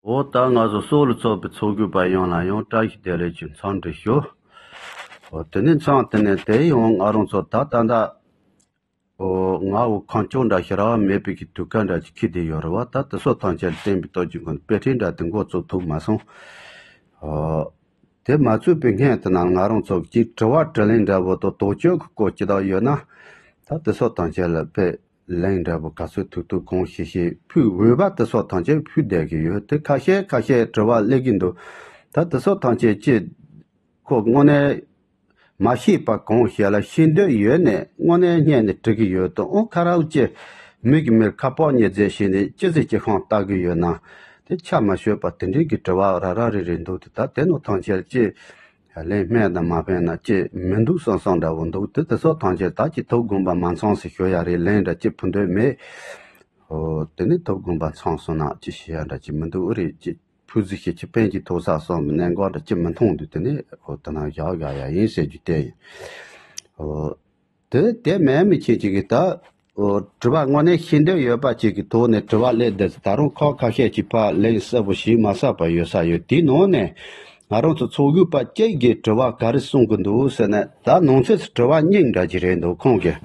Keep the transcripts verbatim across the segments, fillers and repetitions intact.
འོ་ད་ང་ཚོ་སོགས་ལ་ཚོགས་པའི་ཚོགས་དགོས་པ་ཡོངས་ལ་ཡང་བཀྲ་ཤིས་བདེ་ལེགས་ཀྱི་འཚམས་འདྲི་ཞུ། འོ་དེ་ནས་མཚམས་དེ་ནས་དེ་ཡང་ང་རང་ཚོ་ད་ད་ད་འོ་ང་འོ་ཁང་ཆུང་འདྲ་ཞིག་རག་མེད་པའི་གི་དུས་སྐབས་འདྲ་ཅིག་ཁེལ་བསྡད་ཡོད་རེད་བ། ད་དེ་སོགས་ཐམས་ཅད་ལ་བརྟེན་པའི་སྟོབས་ཀྱིས་ཀུན་དཔེ་ཁྲིད་འདྲ་དེ་འགོ་བཙུགས་ཐུབ་མ་སོང་། འོ་དེ་མ་བཙུགས་པའི་སྔོན་དེ་ན་ང་རང་ཚོ་གི་དྲི་བ་དྲིས་ལན་འདྲ་བོ་དང་དོགས་གཅོད་ཀྱི་སྐོར་ཅི་ལྟར་ཡོད་ན། ད་དེ་སོགས་ཐམས་ཅད་ལ་དཔེ་ལན་འདྲ་བོ་ག་ཚོད་ཐུབ་ཐུབ་གང་ཤེས་ཤེས་ཕུལ་འོས་པ་དེ་སོགས་ཐམས་ཅད་ཕུལ་བསྡད་ཀྱི་ཡོད། དེ་ཁ་ཤས་ཁ་ཤས་དྲི་བ་སླེབས་ཀྱི་འདུག་ད་དེ་སོགས་ཐམས་ཅད་ཅི་ཁོ་དངོས་གནས་མ་ཤེས་པ་གང་ཞིག་ལ་ཤེས་འདོད་ཡོད་ནས་དངོས་གནས་སྙན་ནས་དྲི་གི་ཡོད་དང་། ཨོ་ཁ་ར་ཅི་མི་གི་མིར་ཁ་པར་ཉེ་རྫས་བྱས་ནས་ཅི་ཟིག་ཅི་ཤང་ལྟ་གི་ཡོད་ན། དེ་ཆ་མ་ཤོད་པ་དེ་འདྲའི་གི་དྲི་བ་ར་ར་རེ་རེ་འདུག་དེ་ད་དེ་ནོ་ཐམས་ཅད་ཅི། ལན་སྨྲས་དང་མ་སྨྲས་ན་ཅི་མི་འདུག་བསམ་བསམ་འདྲ་བོ་འདུག་དེ་དེ་སོགས་ཐམས་ཅད་ད་ཅི་ཐུགས་དགོངས་པ་མ་ཚང་ཟེར་ཞུ་ཡ་རེད། ལན་འདྲ་ཅི་ཕུལ་འདོད་མེད། ཨོ་དེ་ནི་ཐུགས་དགོངས་པ་ཚང་སོང་ན་ཅི་ཞུ་ཡ་འདྲ་ཅི་མི་འདུག་ཨུ་རེད། ཅི་ཕུལ་ཟིག་ཤེས་ཅི་ཕན་ཅི་ཐོགས་ས་སོང་གནད་འགག་འདྲ་ཅི་མི་མཐོང་དུས་དེ་ནི་ཨོ་དེ་ན་བཞག་བཞག་ཡ་ཡིན་ཟེར་རྒྱུ་དེ་ཡིན། ཨོ། དེ་དེ་མེད་མི་ཁྱེད་ཅིག་གིས་ད། ཨོ་དྲི་བ་དངོས་གནས་ཤེས་འདོད་ཡོད་པ་ཅིག་གི་ཐོག་ནས་དྲི་བ་སླེབས་བསྡད། ད་རུང་ཁག་ཁ་ཤས་ཀྱིས་ཕར་ལན་གསལ་པོ་ཞིག་མ་གསལ་པ་ཡོད་ས་ཡོད། དེའི་ནང་ནས་ང་རང་ཚོ་ཚོགས་དགོས་པ་གཅིག་གིས་དྲི་བ་ག་རེ་གསུང་གི་འདུག་ཟེར་ན། ད་ནང་ཚན་དུ་དྲི་བ་གཉིས་འདྲ་ཅིག་རེད་འདུག་ཁོང་གིས་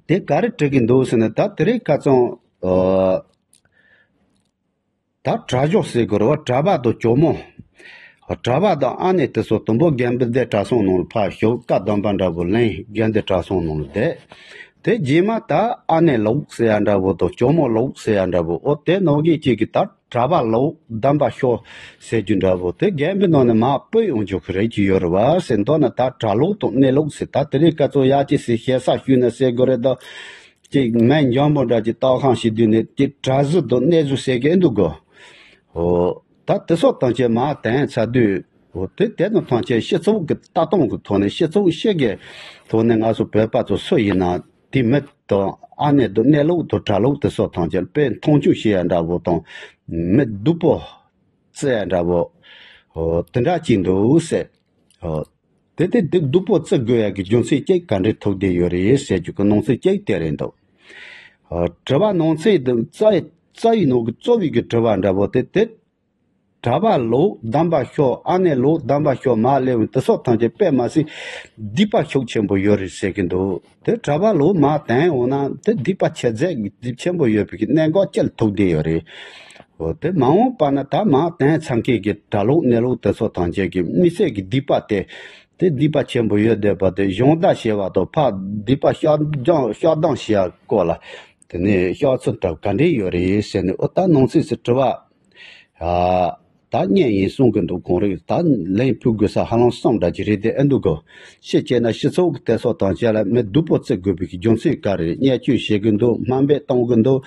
དེ་ག་རེ་དྲི་གི་འདུག་ཟེར་ན། ད་དེ་རིང་ཁ་སང་ཨོ། ད་གྲྭ་ཞོགས་ཟེར་དགོས་རེད་བ། གྲྭ་པ་དང་ཇོ་མོ། གྲྭ་པ་དང་ཨ་ནེ་དེ་ཚོ་དུམ་བུ་དགེ་འདུན་སྡེ་གྲྭ་ཚང་ནང་ལ་ཕར་ཞོགས་བཀའ་གདམས་པ་འདྲ་བོ་ལེན་དགེ་འདུན་གྲྭ་ཚང་ནང་ལ་བསྡད། དེ་རྗེས་མ་ད་ཨ་ནེ་ལོག་ཟེར་ཡ་འདྲ་བོ་དང་ཇོ་མོ་ལོག་ཟེར་ཡ་འདྲ་བོ། ཨོ་དེ་ནང་གི་གཅིག་གིས་ད་གྲྭ་པ་ལོག་གདམས་པ་ཤོག་ཟེར་རྒྱུ་འདྲ་བོ། དེ་དགེ་འདུན་ནང་ནས་མར་སྤོས་ཡོང་རྒྱུ་གི་རེད་ཀྱི་ཡོད་རེད་བ་ཟེར། མདོར་ན་ད་གྲྭ་ལོག་དང་གནས་ལོག་ཟེར། ད་དེ་རིང་སྐབས་སུ་ཡ་ཅི་ཟེར་ཞེ་ས་ཞུས་ན་ཟེར་དགོས་རེད་ད། ཅིག་མེད་འཇམ་པོ་འདྲ་ཅིག་ལྟ་ཁང་ཞིག་བསྡུས་ནས་ཅིག་གྲྭ་གཟུགས་དང་གནས་གཟུགས་ཟེར་གི་འདུག་གོ། ཨོ། ད་དེ་སོགས་ཐམས་ཅད་མར་དྲན་ཚར་དུས། ཨོ་དེ་དེ་ནི་ཐམས་ཅད་སྤྱི་ཚོགས་ཀྱི་ལྟ་སྟངས་ཀྱི་ཐོག་ནས་སྤྱི་ཚོགས་ཤིག་གི་ཐོག་ནས་ང་ཚོ་བོད་པ་ཚོ་སུ་ཡིན་ན་དེ་མི་དང་ཨ་ནེ་དང་གནས་ལུགས་དང་གྲྭ་ལུགས་དེ་སོགས་ཐམས་ཅད་དཔེ་མཐོང་ཆུང་བྱེད་ཡ་འདྲ་བོ་དང་། མི་སྡུག་པོ་བརྩི་ཡ་འདྲ་བོ། ཨོ་དེ་འདྲ་ཅིག་འདུག་ཟེར། ཨོ། དེ་དེ་སྡུག་སྡུག་པོ་བརྩི་དགོས་ཡ་གི་རྒྱུ་མཚན་གཅིག་ག་འདྲས་ཐུག་བསྡད་ཡོད་རེད་ཟེར་རྒྱུ་གི་ནང་ཚན་གཅིག་དེ་རེད་འདུག་ཨོ། དྲི་བ་ནང་ཚན་དེ་རྩ་རྩ་བའི་ནང་གི་གཙོ་བོའི་གི་དྲི་བ་འདྲ་བོ་དེ་དེ། གྲྭ་པ་ལོག་གདམས་པ་ཤོག་ཨ་ནེ་ལོག་གདམས་པ་ཤོག་མར་སླེབས་འོང་དེ་སོགས་ཐམས་ཅད་དཔེ་མ་སྲིད་སྡིག་པ་ཤུགས་ཆེན་པོ་ཡོད་རེད་ཟེར་གི་འདུག་དེ་གྲྭ་པ་ལོག་མར་དྲན་འོང་ན་དེ་སྡིག་པ་ཆེ་ཚད་ཀྱི་སྡིག་ཆེན་པོ་ཡོད་པའི་གི་གནད་འགག་ཅིག་ལ་ཐུག་བསྡད་ཡོད་རེད། འོ་དེ་མ་འོངས་པ་ན་ད་མར་དྲན་ཚང་མཁན་གྱི་གྲྭ་ལོག་གནས་ལུགས་དེ་ཚོ་ཐམས་ཅད་ཀྱི་དམིགས་བསལ་གྱི་སྡིག་པ་དེ། དེ་སྡིག་པ་ཆེན་པོ་ཡོད་བསྡད་པ་དེ་སྦྱོང་བརྡར་བྱས་པ་དང་ཕར་སྡིག་པ་བཤགས་སྦྱང་བཤགས་སྡོམ་བྱེད་ཡ་སྐོར་ལ། དེ་ནས་བཤགས་ཚུལ་འདྲ་ག་འདྲས་ཡོད་རེད་ཟེར་ནས། ཨོ་ད་ནང་ཚན་ཟེར་དྲི་བ། ཨ། ད་བརྙན་ཡིན་གསུང་གི་འདུག་གང་རེད། ད་ལན་ཕུལ་དགོས་ས་ཧ་ལམ་གསུམ་འདྲ་ཅིག་རེད་དེ་ཨེ་འདུག་གོ། ཤེས་བྱས་ན་སྤྱི་ཚོགས་ཀྱི་དེ་སོགས་དང་བཅས་ལ་མི་སྡུག་པོ་བརྩི་དགོས་པའི་རྒྱུ་མཚན་ག་རེ་རེད། བརྙས་བཅོས་བྱེད་ཀྱི་འདུག་དམའ་འབེབས་གཏོང་གི་འདུག་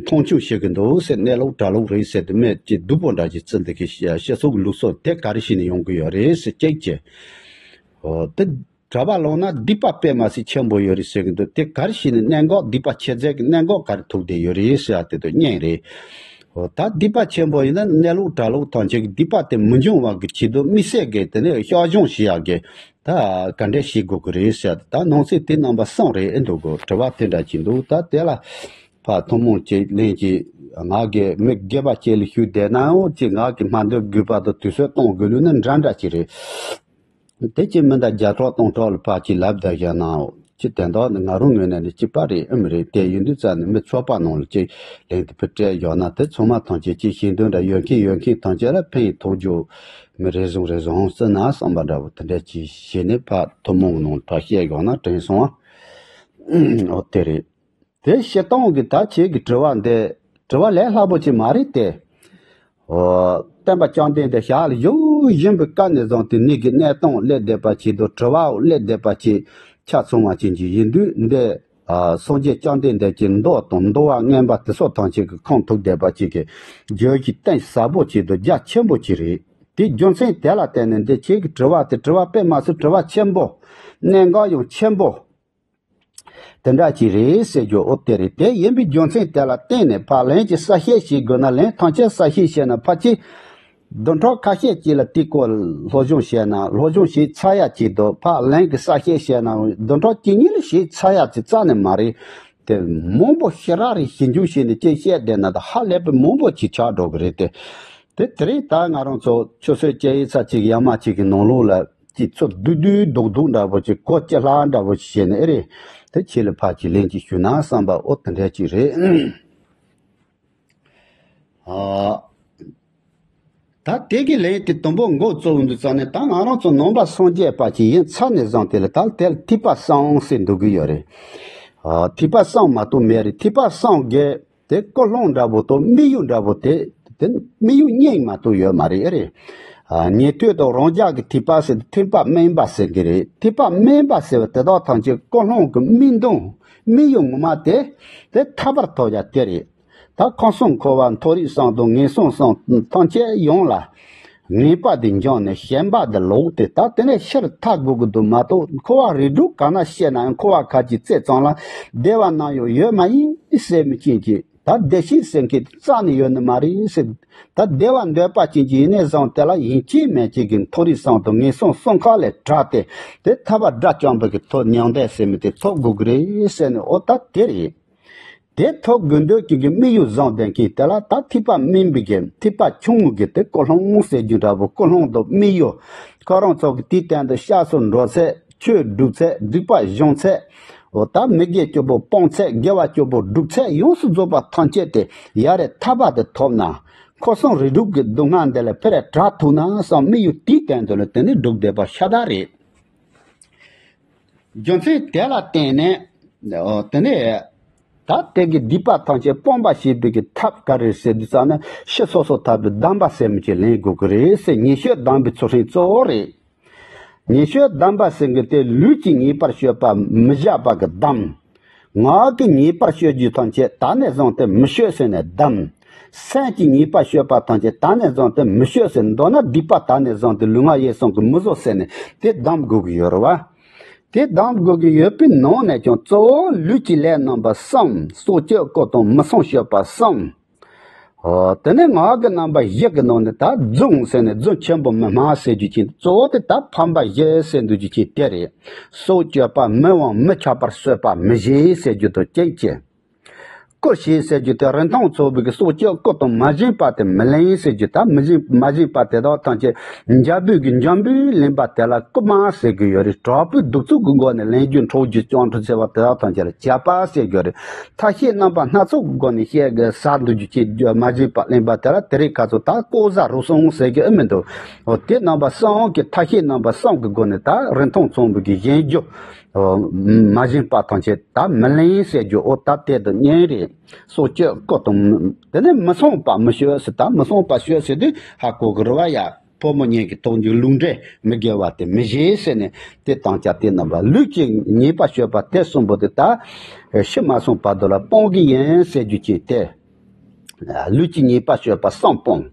མཐོང་ཆུང་བྱེད་ཀྱི་འདུག་ཟེར། གནས་ལུགས་གྲྭ་ལུགས་རེད་ཟེར་དུས་མི་ཅིག་སྡུག་པོ་འདྲ་ཅིག་བརྩི་འདུག་གི། སྤྱི་ཚོགས་ཀྱི་ལུགས་སྲོལ་དེ་ག་རེ་བྱས་ནས་ཡོང་གི་ཡོད་རེད་ཟེར་གཅིག་བྱས། འོ་དེ། གྲྭ་པ་ལོག་ན་སྡིག་པ་དཔེ་མ་སྲིད་ཆེན་པོ་ཡོད་རེད་ཟེར་གྱི་འདུག་དེ་ག་རེ་བྱས་ནས་གནད་འགག་སྡིག་པ་ཆེ་ཚད་ཀྱི་གནད་འགག་ག་རེ་ཐུག་བསྡད་ཡོད་རེད་ཟེར་ཡ་དེ་དང་གཉིས་རེད། འོ་ད་སྡིག་པ་ཆེན་པོ་ཡིན་ན་གནས་ལུགས་གྲྭ་ལུགས་ཐམས་ཅད་ཀྱི་སྡིག་པ་དེ་མི་འབྱུང་བ་གི་ཆེད་དུ་དམིགས་བསལ་གྱི་དེ་ནས་བཤགས་སྦྱང་བྱེད་ཡག་གི་ད་ག་འདྲས་བྱེད་དགོས་ཀྱི་རེད་ཟེར་ཡ་དེ། ད་ནང་ཚན་དེ་རྣམ་པ་གསུམ་རེད་ཨེ་འདུག་གོ། དྲི་བ་དེ་འདྲ་ཅིག་འདུག་ད་དེ་ལ་ཕར་ཐུན་མོང་ཅིག་ལན་ཅིག་ང་གི་མི་སྒེར་པ་ཅིག་ལ་ཞུས་བསྡད་ནའང་ཅིག་ང་གི་སྨོན་འདུན་དགོས་པ་དང་དུས་ཚོད་གཏོང་དགོས་ལུགས་ནི་འདྲ་འདྲ་ཅིག་རེད། དེ་ཅི་མི་འདྲ་བརྒྱ་ཕྲག་སྟོང་ཕྲག་ལ་ཕར་ཅིག་ལབ་བསྡད་བཞག་ནའང་ཅི་དེ་འདྲ་ནི་ང་རང་ངོས་ནས་ནི་གཅིག་པ་རེད་ཨེ་མི་རེད། དེ་ཡིན་དུས་ཙང་ནི་མི་ཚོགས་པ་ནང་ལ་ཅིག་ལན་དེ་ཕུལ་སྤྲད་བཞག་ན་དེ་ཚང་མ་ཐམས་ཅད་ཅིག་ཤེས་འདོད་འདྲ་ཡོད་མཁན་ཡོད་མཁན་ཐམས་ཅད་ལ་ཕན་ཐོགས་རྒྱུ་མི་རེ་ཟུང་རེ་ཟུང་སྲིད་ན་བསམ་པ་འདྲ་བོ་དེ་འདྲ་ཅིག་བྱས་ནས་ཕར་ཐུན་མོང་གི་ནང་ཕར་བཤད་བཞག་ན་དྲན་སོང་ཨ། འོ་དེ་རེད། དེ་སྤྱིར་བཏང་གི་ད་ཁྱེད་ཀྱི་དྲི་བ་འདི་དྲི་བ་ལས་སླ་པོ་ཅིག་མ་རེད་དེ། ཨོ། བསྟན་པ་བཅོམ་ལྡན་འདས་ཞལ་ལ་ཡོད་བཞིན་པའི་སྐབས་ནས་བཟུང་སྟེ་ནད་ཀྱི་གནས་སྟངས་སླེབས་བསྡད་པ་ཅིག་དང་དྲི་བའོ་སླེབས་བསྡད་པ་ཅིག་ཆ་ཚང་བ་ཅན་ཅིག་ཡིན་དུས་འདི། ཨ། སངས་རྒྱས་བཅོམ་ལྡན་འདས་ཀྱི་མདོ་དང་མདོ་བ་ངན་པ་དེ་སོགས་ཐམས་ཅད་ཀྱི་ཁུངས་ཐུག་བསྡད་པ་ཅིག་གི་བརྗོད་ཀྱི་གཏིང་ཟབ་པོ་ཅིག་དང་རྒྱ་ཆེན་པོ་ཅིག་རེད། དེ་རྒྱུ་མཚན་དེ་ལ་བརྟེན་ནས་འདི་ཁྱེད་ཀྱི་དྲི་བ་དེ་དྲི་བ་དཔེ་མ་སྲིད་དྲི་བ་ཆེན་པོ། གནད་འགག་ཡང་ཆེན་པོ། དེ་འདྲ་ཅིག་རེད་ཟེར་རྒྱུ་འོ་དེ་རེད། དེ་ཡིན་པའི་རྒྱུ་མཚན་དེ་ལ་བརྟེན་ནས་ཕར་ལན་གྱི་གསལ་བཤད་བྱེད་དགོས་ན་ལན་ཐམས་ཅད་གསལ་བཤད་བྱས་ན་ཕལ་ཆེར་བདུན་ཕྲག་ཁ་ཤས་ཅིག་ལ་དེའི་སྐོར་སློབ་སྦྱོང་བྱས་ན་སློབ་སྦྱོང་བྱས་ཚར་ཡ་ཅིག་འདུག་ཕར་ལན་གྱི་གསལ་བཤད་བྱས་ན་བདུན་ཕྲག་གཅིག་གཉིས་ལ་བྱས་ཚར་ཡ་ཅིག་རྩ་ནས་མ་རེད། དེ་མང་པོ་ཞེ་དྲག་རེ་ཞིབ་འཇུག་བྱས་ནས་ཅིག་བཤད་བསྡད་ན་ད་ཧ་ལས་པའི་མང་པོ་ཅིག་ཆགས་འགྲོ་གི་རེད་དེ། དེ་དེ་རིང་ད་ང་རང་ཚོ་ཆུ་ཚོད་བཅུ་ཡས་ཚར་གཅིག་ཡར་མར་གཅིག་གི་ནང་ལོགས་ལ་ཅིག་ཚུར་བསྡུས་བསྡུས་རྡོག་རྡོག་འདྲ་པོ་ཅིག་གོ་ལྕེ་ལྷག་འདྲ་པོ་ཅིག་བྱས་ནས་ཨེ་རེད། དེ་ཁྱེད་ལ་ཕར་ཅིག་ལན་ཅིག་ཞུ་ན་བསམ་པ་ཨོ་དེ་འདྲ་ཅིག་རེད། ཨ། ད་དེ་གི་ལན་དེ་དུམ་བུ་འགོ་བཙུགས་འདུག་ཙང་ནས་ད་ང་རང་ཚོ་ནང་པ་སངས་རྒྱས་པ་ཅིག་ཡིན་ཚར་ནས་བཟུང་དེ་ལ་ད་དེ་ལ་ཐེག་པ་གསུམ་ཟེར་འདུག་གི་ཡོད་རེད། ཨ། ཐེག་པ་གསུམ་མ་གཏོགས་མེད་རེད། ཐེག་པ་གསུམ་གི་དེ་ཀུན་སློང་འདྲ་པོ་དང་དམིགས་ཡུལ་འདྲ་པོ་དེ་དེ་དམིགས་ཡུལ་གཉིས་མ་གཏོགས་ཡོད་མ་རེད་ཨེ་རེད། ཨ། ཉན་ཐོས་དང་རང་རྒྱལ་གྱི་ཐེག་པ་ཟེར་ཐེག་པ་དམན་པ་ཟེར་གི་རེད། ཐེག་པ་དམན་པ་ཟེར་བ་དེ་དག་ཐམས་ཅད་ཀུན་སློང་གི་དམིགས་དོན་དམིགས་ཡུལ་ངོ་མ་དེ་དེ་ཐར་པར་ཐོབ་ཡ་དེ་རེད། ད་ཁམས་གསུམ་འཁོར་བ་མཐོ་རིས་གསུམ་དང་ངན་སོང་གསུམ་ཐམས་ཅད་ཡོངས་ལ་ངན་པ་དེ་འབྱུང་ནས་ཞན་པ་དེ་ལོག་སྟེ་ད་དེ་ནས་ཕྱིར་ཐར་དགོས་ཀྱི་འདུག་མ་གཏོགས་འཁོར་བ་རིགས་དྲུག་ག་ན་སྐྱེས་ན་ཡང་འཁོར་བ་ཁ་ཅིག་བརྩེགས་ཙམ་ལ་བདེ་བ་ནམ་ཡང་ཡོད་མ་ཡིན་ཟེར་མི་ཅན་གྱི་ད་བདེ་སྐྱིད་ཟེར་མཁན་དེ་རྩ་ནས་ཡོད་ནི་མ་རེད་ཟེར། ད་བདེ་བ་འདོད་པ་ཅན་གྱི་ཡིན་ནས་བཟུང་དེ་ལ་ཡིན་གཅིག་མིན་གཅིག་གི་མཐོ་རིས་གསུམ་དང་ངན་སོང་གསུམ་ཁ་ལས་བྲལ་ཏེ་དེ་ཐར་པ་དགྲ་བཅོམ་པའི་གི་ཐོབ་མྱང་འདས་ཟེར་མི་དེ་ཐོབ་དགོས་ཀྱི་རེད་ཟེར་ནས་ཨོ་ད་དེ་རེད། དེ་ཐོབ་དགོས་འདོད་ཀྱི་གི་དམིགས་ཡུལ་བཟུང་ལྡན་གྱི་དེ་ལ་ད་ཐེག་པ་དམན་པའི་གི་ཐེག་པ་ཆུང་ངུ་གི་དེ་ཀུན་སློང་ཟེར་རྒྱུ་འདྲ་པོ་ཀུན་སློང་དང་དམིགས་ཡུལ་ཁོ་རང་ཚོ་གི་དེའི་སྟེང་དུ་སྐྱབས་སུ་འགྲོ་ཚད་ཆོས་སྒྲུབ་ཚད་སྡིག་པ་སྦྱོང་ཚད། འོ་ད་མི་དགེ་བཅུ་པོ་སྤོང་ཚད་དགེ་བ་བཅུ་པོ་སྒྲུབ་ཚད་ཡོངས་སུ་རྫོགས་པ་ཐམས་ཅད་དེ་ཡ་རེ་ཐར་པ་དེ་ཐོབ་ན་འཁོར་གསུམ་རིགས་དྲུག་གི་སྡུག་བསྔལ་འདི་ལས་ཕར་བྲལ་ཐུབ་ན་བསམ་དམིགས་ཡུལ་དེའི་སྟེང་དུ་ལ་དེ་ནི་སྒྲུབ་བསྡད་པ་ཤ་སྟག་རེད། རྒྱུ་མཚན་དེ་ལ་བརྟེན་ནས་དེ་ནས་ད་དེ་གི་སྡིག་པ་ཐམས་ཅད་སྤོང་བ་ཞེས་པའི་གི་ཐབས་ག་རེ་ཟེར་དུས་ཙམ་ན་ཕྱི་སོ་སོ་ཐར་པའི་གདམས་པ་ཟེར་མི་ཅིག་ལེན་དགོས་ཀྱི་རེད་ཟེར། ཉེས་སྤྱོད་སྡོམ་པའི་ཚུལ་ཁྲིམས་གཙོ་བོ་རེད། ཉེས་སྤྱོད་སྡོམ་པ་ཟེར་མཁན་དེ་ལུས་ཀྱི་ཉེས་པར་སྤྱོད་པ་མི་བྱེད་པ་གི་སྡོམ། ངག་གི་ཉེས་པར་སྤྱོད་རྒྱུ་ཐམས་ཅད་ད་ནས་བཟུང་སྟེ་མི་སྤྱོད་ཟེར་ནས་སྡོམ། སེམས་ཀྱི་ཉེས་པར་སྤྱོད་པ་ཐམས་ཅད་ད་ནས་བཟུང་སྟེ་མི་སྤྱོད་ཟེར། མདོར་ན་སྡིག་པ་ད་ནས་བཟུང་སྟེ་ལུས་ངག་ཡིད་གསུམ་གྱིས་མི་བཟོ་ཟེར་ནས་དེ་སྡོམ་དགོས་ཀྱི་ཡོད་རེད་བ། དེ་སྡོམ་དགོས་ཀྱི་ཡོད་པའི་ནང་ནས་ཀྱང་གཙོ་བོ་ལུས་ཀྱི་ལས་རྣམ་པ་གསུམ། སྲོག་གཅོད་རྐུ་དང་མི་ཚངས་སྤྱོད་པ་གསུམ། ཨོ། དེ་ནས་ངག་གི་རྣམ་པ་བཞི་གི་ནང་ནས་ད་རྫུན་ཟེར་ནས་རྫུན་ཆེན་པོ་མི་སྨྲ་ཟེར་རྒྱུ་ཅན་གཙོ་བོ་དེ་ད་ཕམ་པ་བཞི་ཟེར་འདུག་རྒྱུ་ཅན་དེ་རེད། སྲོག་གཅོད་པ་མི་དབང་མི་ཆགས་པར་གསོད་པ་མི་བྱེད་ཟེར་རྒྱུ་དང་གཅིག་བྱས། རྐུ་བྱེད་ཟེར་རྒྱུ་དེ་རིན་ཐང་མཚུངས་པའི་གི་སྲོག་གཅོད་རྐུ་དང་མ་བྱིན་པ་དེ་མི་ལེན་ཟེར་རྒྱུ་ད་མི་བྱིན་མ་བྱིན་པ་དེ་དག་ཐམས་ཅད་འཇབ་རྒོལ་གྱི་འཇམ་པོས་ལེན་པ་དེ་ལ་རྐུ་མ་ཟེར་གི་ཡོད་རེད། དྲག་པོའི་གདུག་རྩུབ་ཀྱི་སྒོ་ནས་ལེན་རྒྱུ་འཕྲོག་རྒྱུ་སྤྱང་གྲུང་ཟེར་བ་དེ་དག་ཐམས་ཅད་ལ་བྱ་དཔའ་ཟེར་གི་ཡོད་རེད། ཐ་ཤལ་རྣམ་པ་སྣ་ཚོགས་ཀྱི་སྒོ་ནས་བཤད་གི་ཟ་འདུག་རྒྱུ་ཅན་མ་བྱིན་པ་ལེན་པ་དེ་ལ་དེ་རིང་ཁ་ཚོ་ད་ལྐོག་ཟ་རུལ་སུངས་ཟེར་གི་ཨེ་མི་འདུག་འོ་དེ་རྣམ་པ་གསུམ་གི་ཐ་ཤལ་རྣམ་པ་གསུམ་གི་སྒོ་ནས་ད་རིན་ཐང་མཚུངས་པའི་གི་གཞན་རྒྱུ་འོ་མ་བྱིན་པ་ཐམས་ཅད་ད་མི་ལེན་ཟེར་རྒྱུ་འོ་ད་དེ་དང་གཉིས་རེད། སྲོག་གཅོད་རྐུ་དང་དེ་ནས་མི་ཚངས་པ་མི་སྤྱོད་ཟེར། ད་མི་ཚངས་པ་སྤྱོད་ཟེར་དུས་ཧ་གོ་གི་རེད་བ་ཡ། ཕོ་མོ་གཉིས་ཀྱི་ཐོག་འཇུག་ལུང་འདྲེན་མི་དགེ་བ་དེ་མི་བྱེད་ཟེར་ནས་དེ་དང་ཅ་དེ་རྣམ་པ་ལུས་ཀྱི་ཉེས་པ་སྤྱོད་པ་དེ་གསུམ་པོ་དེ་ད་ཤི་མ་སོང་བར་དུ་ལ་སྤོང་གི་ཡིན་ཟེར་རྒྱུ་ཅན་དེ། ལུས་ཀྱི་ཉེས་པ་སྤྱོད་པ་གསུམ་སྤོང་།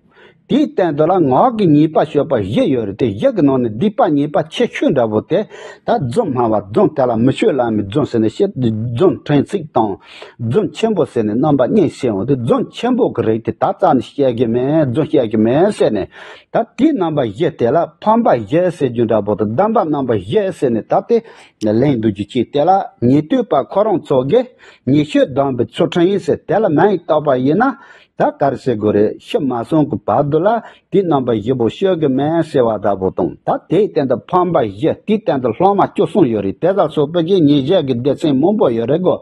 དེའི་སྟེང་དུ་ལ་ངག་གི་ཉེས་པ་སྤྱོད་པ་བཞི་ཡོད་རེད། དེ་བཞི་གི་ནང་ནས་སྡིག་པ་ཉེས་པ་ཆེ་ཤོས་འདྲ་པོ་དེ་ད་རྫུན་སྨྲ་བ། རྫུན་དེ་ལ་མི་ཆོས་བླ་མའི་རྫུན་ཟེར་ནས་བཤད། རྫུན་ཕྲན་ཚེགས་དང་། རྫུན་ཆེན་པོ་ཟེར་ནས་རྣམ་པ་གཉིས་བཤད་འོང་དུས་རྫུན་ཆེན་པོ་གི་རིགས་དེ་ད་རྩ་ནས་བཤད་གི་མེད། རྫུན་བཤད་གི་མེད་ཟེར་ནས་ད་དེའི་རྣམ་པ་བཞི་དེ་ལ་ཕམ་པ་བཞི་ཟེར་རྒྱུ་འདྲ་པོ་དང་སྡོམ་པ་རྣམ་པ་བཞི་ཟེར་ནས་ད་དེ་ལེན་འདུག་རྒྱུ་ཅན་དེ་ལ་ཉན་ཐོས་པ་ཁོ་རང་ཚོ་གིས་ཉེས་སྤྱོད་སྡོམ་པའི་ཚུལ་ཁྲིམས་ཡིན་ཟེར། དེ་ལ་མིང་བཏགས་པ་ཡིན་ན་ད་ག་རེ་ཟེར་དགོས་རེད། ཤི་མ་སོང་གི་བར་དུ་ལ་དེའི་རྣམ་པ་བཞི་པོ་སྤྱོད་གི་མེད་ཟེར་བ་འདྲ་པོ་དང་། ད་དེའི་སྟེང་དུ་ཕམ་པ་བཞི། དེའི་སྟེང་དུ་སློབ་མ་བཅུ་གསུམ་ཡོད་རེད། དེ་ལ་སོགས་པའི་གི་ཉེས་བྱས་ཀྱི་སྡེ་ཚན་མང་པོ་ཡོད་རེད་གོ།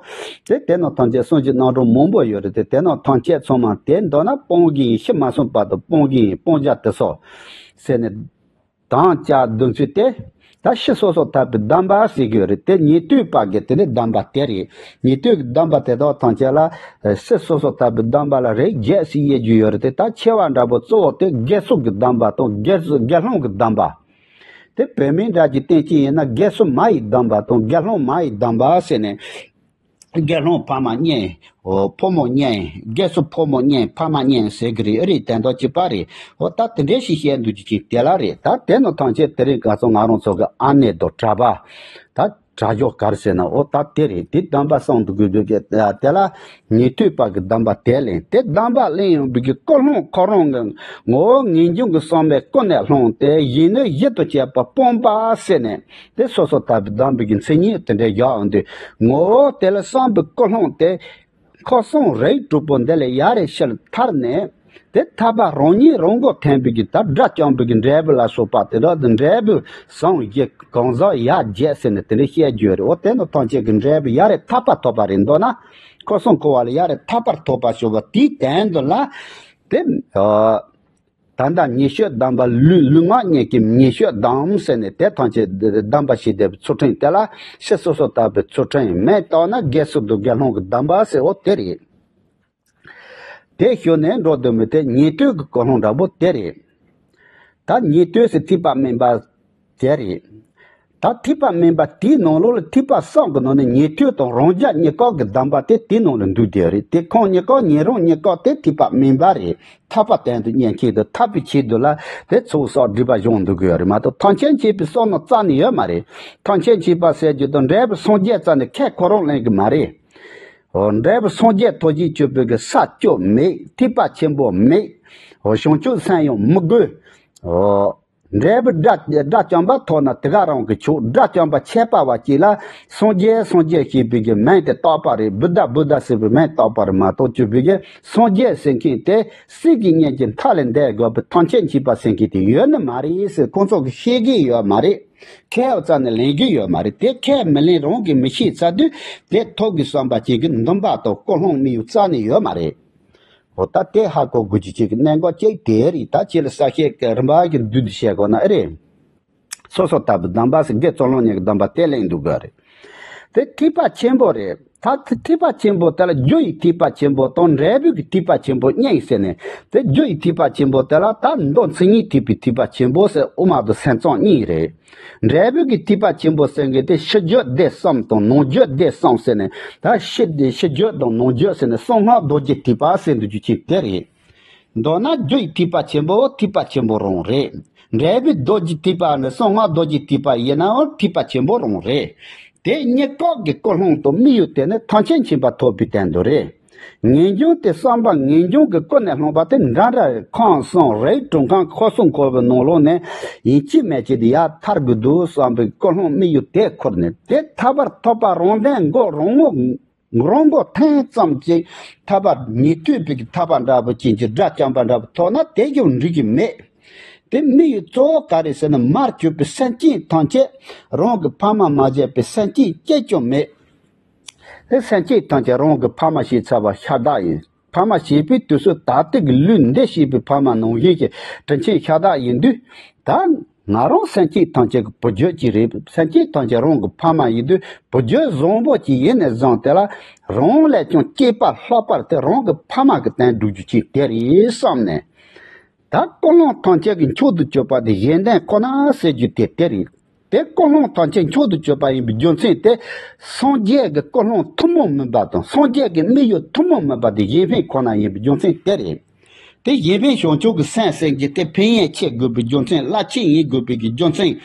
དེ་དེ་རྣམས་ཐམས་ཅད་སངས་རྒྱས་རྣམ་གྲངས་མང་པོ་ཡོད་རེད། དེ་དེ་རྣམས་ཐམས་ཅད་ཚང་མ་དེ་མདོར་ན་སྤོང་གི་ཡིན། ཤི་མ་སོང་བར་དུ་སྤོང་གི་ཡིན། སྤང་བྱ་དེ་ཚོ་ཟེར་ནས། དང་བཅས་བདུན་ཚིགས་ཏེ། ད་ཕྱི་སོ་སོར་ཐར་པའི་སྡོམ་པ་ཟེར་གྱི་ཡོད་རེད། དེ་ཉན་ཐོས་པ་གི་དེ་ནི་སྡོམ་པ་དེ་རེད། ཉན་ཐོས་ཀྱི་སྡོམ་པ་དེ་དག་ཐམས་ཅད་ལ་ཕྱི་སོ་སོར་ཐར་པའི་སྡོམ་པ་ལ་རིགས་བརྒྱད་ཅིག་དབྱེ་རྒྱུ་ཡོད་རེད། དེ་ད་ཆེ་བ་འདྲ་པོ་གཙོ་བོ་དེ་དགེ་ཚུལ་གྱི་སྡོམ་པ་དང་དགེ་དགེ་སློང་གི་སྡོམ་པ། དེ་བོད་མིང་འདྲ་གྱི་བསྟན་སྤྱི་ཡིན་ན་དགེ་ཚུལ་མ་ཡི་སྡོམ་པ་དང་དགེ་སློང་མ་ཡི་སྡོམ་པ་ཟེར་ནས། དགེ་སློང་ཕ་མ་གཉིས། འོ་ཕོ་མོ་གཉིས། དགེ་ཚུལ་ཕོ་མོ་གཉིས་ཕ་མ་གཉིས་ཟེར་གི་རེད། ཨེ་རེད། དེ་འདྲ་གཅིག་པ་རེད། འོ་ད་དེ་འདྲའི་ཞིག་བཤད་འདུག་རྒྱུ་ཅན་དེ་ལ་རེད། ད་དེ་ནི་ཐམས་ཅད་དེ་རིང་ང་ཚོ་ང་རང་ཚོ་གི་ཨ་ནེ་དང་གྲྭ་པ། ད་ དྲག་ཤོས་ག་རེ་ཟེར་ན་འོ་ད་དེ་རེད། དེ་སྡོམ་པ་བསྲུང་དུ་དགོས་དུས་ཀྱི་དེ་ལ་ཉན་ཐོས་པ་གི་སྡོམ་པ་དེ་ལེན། དེ་སྡོམ་པ་ལེན་ཡོང་བའི་གི་ཀུན་སློང་ཁོ་རང་གི་ངོ་བོ་ངེས་འབྱུང་གི་བསམ་པས་ཀུན་ནས་བསླངས་ཏེ་གཞན་ནི་གཞི་དུ་བྱས་པ་སྤངས་པ་ཟེར་ནས་དེ་སོ་སོར་ཐར་པའི་སྡོམ་པའི་གི་མཚན་ཉིད་དེ་འདྲའི་བཞག་ཡོང་དུས་ངོ་བོ་དེ་ལ་བསམ་པའི་ཀུན་སློང་དེ། ཁོ་གསུམ་རིགས་དྲུག་པོ་འདི་ལས་ཡར་རེ་ཕྱིར་ཐར་ནས། དེ་ཐར་པ་རང་ཉིད་རང་མགོ་ཐོན་པའི་གི་ད་དགྲ་བཅོམ་པའི་གི་འབྲས་བུ་ལ་སོགས་པ་དེ་དག་ཏུ་འབྲས་བུ་བཟང་བཞི་གང་ཟག་ཡ་བརྒྱད་ཟེར་ནས་དེ་འདྲ་བཤད་རྒྱུ་རེད། འོ་དེ་ནི་ཐམས་ཅད་ཀྱི་འབྲས་བུ་ཡར་རེ་ཐར་པ་ཐོབ་པ་རེད་འདོད་ན། ཁོ་གསུམ་འཁོར་བ་ལས་ཡར་རེ་ཐར་པར་ཐོབ་པ་ཞུ་བ་དེའི་དོན་དུ་ལ། དེ། ད་ལྟ་ཉེ་སྤྱོད་སྡོམ་པ་ལུས་ལུས་ངག་གཉིས་ཀྱི་ཉེ་སྤྱོད་སྡོམ་ཟེར་ནས་དེ་ཐམས་ཅད་སྡོམ་པ་བྱེད་བསྡད་པའི་ཚུལ་ཁྲིམས་དེ་ལ་ཕྱི་སོ་སོར་ཐར་པའི་ཚུལ་ཁྲིམས་མེད་བཏང་ན་དགེ་ཚུལ་དུ་དགེ་སློང་གི་སྡོམ་པ་ཟེར་འོ་དེ་རེད། དེ་ཞུ་ནས་འགྲོ་འདོད་མི་དེ་ཉན་ཐོས་ཀྱི་ཀུན་སློང་འདྲ་པོ་དེ་རེད། ད་ཉན་ཐོས་སུ་ཐོས་པ་དམན་པ། དེ་རེད། ད་ཐོས་པ་དམན་པ་དེའི་ནང་ལོགས་ལ་ཐོས་པ་བསམ་གྱི་ནང་ནས་ཉན་ཐོས་དང་རང་རྒྱལ་གཉིས་ཀ་གི་སྡོམ་པ་དེ་དེའི་ནང་ལ་འདུས་བསྡད་རེད། དེ་ཁོང་གཉིས་ཀ་ཉན་རང་གཉིས་ཀ་དེ་ཐོས་པ་དམན་པ་རེད། ཐར་པ་དོན་དུ་གཉེར་མཁན་དང་ཐར་པའི་ཆེད་དུ་ལ་དེ་ཚོགས་བསགས་སྒྲིབ་པ་སྦྱོང་འདུག་གི་ཡོད་རེད་མ་གཏོགས་ཐམས་ཅད་མཁྱེན་པའི་བསམ་བློ་རྩ་ནས་ཡོད་མ་རེད། ཐམས་ཅད་མཁྱེན་པ་ཟེར་རྒྱུ་དང་འབྲས་བུ་སངས་རྒྱས་རྩ་ནས་ཁས་ཁོ་རང་ལེན་གི་མ་རེད། འོ་འབྲས་བུ་སངས་རྒྱས་ཐོབ་བྱེད་སྤྱོད་པའི་གི་ས་སྐྱོ་མེད། ཐོས་པ་ཆེན་པོ་མེད། འོ་བྱང་ཆུབ་སེམས་ཡང་མི་དགོས། འོ། འབྲས་བུ་དགྲ་དགྲ་བཅོམ་པ་ཐོབ་ན་དེ་ག་རང་གི་ཆོག་དགྲ་བཅོམ་པ་ཆད་པ་བ་གཅིག་ལ་སངས་རྒྱས་སངས་རྒྱས་ཞེས་པའི་གི་མིང་དེ་བཏགས་པ་རེད། བུདྡྷ་བུདྡྷ་ཟེར་བའི་མིང་བཏགས་པ་རེད་མ་གཏོགས་སྤྱོད་པའི་གི་སངས་རྒྱས་ཟེར་མཁན་དེ་སྲིད་ཀྱི་གཉེན་གྱི་མཐའ་ལས་འདས་དགོས་པའི་ཐམས་ཅད་མཁྱེན་པ་ཟེར་མཁན་དེ་ཡོད་ནི་མ་རེད་ཟེར་ཁོང་ཚོ་གི་ཤེས་ཀྱི་ཡོད་མ་རེད། ཁས་རྩ་ནས་ལེན་གྱི་ཡོད་མ་རེད། དེ་ཁས་མི་ལེན་རང་གིས་མི་ཤེས་ཚར་དུས་དེ་ཐོབ་དགོས་བསམ་པ་ཅན་གྱི་འདུན་པ་དང་ཀུན་སློང་དམིགས་ཡུལ་རྩ་ནས་ཡོད་མ་རེད། འོ་ད་དེ་ཧ་གོ་དགོས་རྒྱུ་ཅིག་གི་གནད་འགག་ཅིག་དེ་རེད། ད་ཁྱེད་ལ་ས་བཤད་ཀྱི་རིམ་པ་གི་བསྡུས་ཏེ་བཤད་དགོས་ན་ཨེ་རེད། སོ་སོར་ཐར་པའི་སྡོམ་པ་ཟེར་དགེ་ཚུལ་སློང་གཉིས་ཀྱི་སྡོམ་པ་དེ་ལེན་འདུག་གི་རེད། དེ་ཐོས་པ་ཆེན་པོ་རེད། ད་ཐོས་པ་ཆེན་པོ་དེ་ལ་རྒྱུ་ཡི་ཐོས་པ་ཆེན་པོ་དང་འབྲས་བུ་གི་ཐོས་པ་ཆེན་པོ་གཉིས་ཟེར་ནས་དེ་རྒྱུ་ཡི་ཐོས་པ་ཆེན་པོ་དེ་ལ་ད་མདོ་མཚན་ཉིད་ཐོས་པའི་ཐོས་པ་ཆེན་པོ་ཟེར་དབུ་མ་དང་སེམས་ཙམ་གཉིས་རེད། འབྲས་བུ་གི་ཐོས་པ་ཆེན་པོ་ཟེར་མཁན་དེ་ཕྱི་རྒྱུད་སྡེ་གསུམ་དང་ནང་རྒྱུད་སྡེ་གསུམ་ཟེར་ནས་ད་ཕྱི་ཕྱི་རྒྱུད་དང་ནང་རྒྱུད་ཟེར་ནས་གསང་སྔགས་རྡོ་རྗེ་ཐེག་པ་ཟེར་འདུག་རྒྱུ་ཅིག་དེ་རེད། མདོར་ན་རྒྱུ་ཡི་ཐེག་པ་ཆེན་པོ་ཐེག་པ་ཆེན་པོ་རང་རེད། འབྲས་བུའི་རྡོ་རྗེ་ཐེག་པ་ནི་གསང་སྔགས་རྡོ་རྗེ་ཐེག་པ་ཡིན་ནའང་ཐེག་པ་ཆེན་པོ་རང་རེད། དེ་གཉིས་ཀ་གི་ཀུན་སློང་དང་དམིགས་ཡུལ་དེ་ནི་ཐམས་ཅད་མཁྱེན་པ་ཐོབ་པའི་དོན་དུ་རེད། ངེས་འབྱུང་དེ་བསམ་པ་ངེས་འབྱུང་གི་ཀུན་ནས་བསླངས་པ་དེ་འདྲ་འདྲ་རེད། ཁམས་གསུམ་རིགས་དྲུག་ཁམས་འཁོར་གསུམ་འཁོར་བའི་ནང་ལོགས་ནས་ཡིན་གཅིག་མིན་གཅིག་དེ་ཡར་ཐར་དགོས་འདུག་བསམ་པའི་ཀུན་སློང་དམིགས་ཡུལ་དེ་ཁུར་ནས་དེ་ཐར་པར་ཐོབ་པ་རང་དོན་མགོ་རང་ངོ་རང་མགོ་ཐོན་ཙམ་གྱིས་ཐར་པ་ཉན་ཐོས་པའི་གི་ཐར་པ་འདྲ་པོ་ཅན་གྱི་དགྲ་བཅོམ་པ་འདྲ་པོ་ཐོབ་ན་དེ་ཀྱང་འགྲིག་གི་མེད། དེ་དམིགས་ཡུལ་གཙོ་བོ་ག་རེ་ཟེར་ན་མར་གྱུར་པའི་སེམས་ཅན་ཐམས་ཅད་རང་གི་ཕ་མ་མ་བྱས་པའི་སེམས་ཅན་གཅིག་ཀྱང་མེད། དེ་སེམས་ཅན་ཐམས་ཅད་རང་གི་ཕ་མ་བྱས་ཚར་བ་ཤ་སྟག་ཡིན། ཕ་མ་བྱས་པའི་དུས་སུ་ད་ལྟའི་གི་ལུས་འདི་བྱས་པའི་ཕ་མ་ནང་བཞིན་གྱི་དྲིན་ཆེན་ཤ་སྟག་ཡིན་དུས་ད་ང་རང་སེམས་ཅན་ཐམས་ཅད་ཀྱི་བུ་རྒྱུད་ཅིག་རེད། སེམས་ཅན་ཐམས་ཅད་རང་གི་ཕ་མ་ཡིན་དུས་བུ་རྒྱུད་བཟང་པོ་ཅིག་ཡིན་ནས་བཟུང་དེ་ལ་རང་ལས་ཀྱང་གཅེས་པ་ལྷག་པར་དེ་རང་གི་ཕ་མ་གི་དོན་སྒྲུབ་རྒྱུ་ཅིག་དེ་རེད་བསམ་ནས། ད་ཀུན་སློང་ཐམས་ཅད་ཀྱི་མཆོག་ཏུ་གྱུར་པ་དེ་གཞན་དོན་ཁོ་ན་ཟེར་རྒྱུ་དེ་དེ་རེད། དེ་ཀུན་སློང་ཐམས་ཅད་མཆོག་ཏུ་གྱུར་པ་ཡིན་པའི་རྒྱུ་མཚན་དེ་སངས་རྒྱས་ཀྱི་ཀུན་སློང་ཐུན་མོང་མིན་པ་དང་སངས་རྒྱས་ཀྱི་དམིགས་ཡུལ་ཐུན་མོང་མིན་པ་དེ་གཞན་ཕན་ཁོ་ན་ཡིན་པའི་རྒྱུ་མཚན་དེ་རེད། དེ་གཞན་ཕན་བྱང་ཆུབ་ཀྱི་སེམས་ཟེར་གྱི་དེ་ཕན་ཡོན་ཆེ་དགོས་པའི་རྒྱུ་མཚན་བླ་ཆེན་ཡིན་དགོས་པའི་གི་རྒྱུ་མཚན་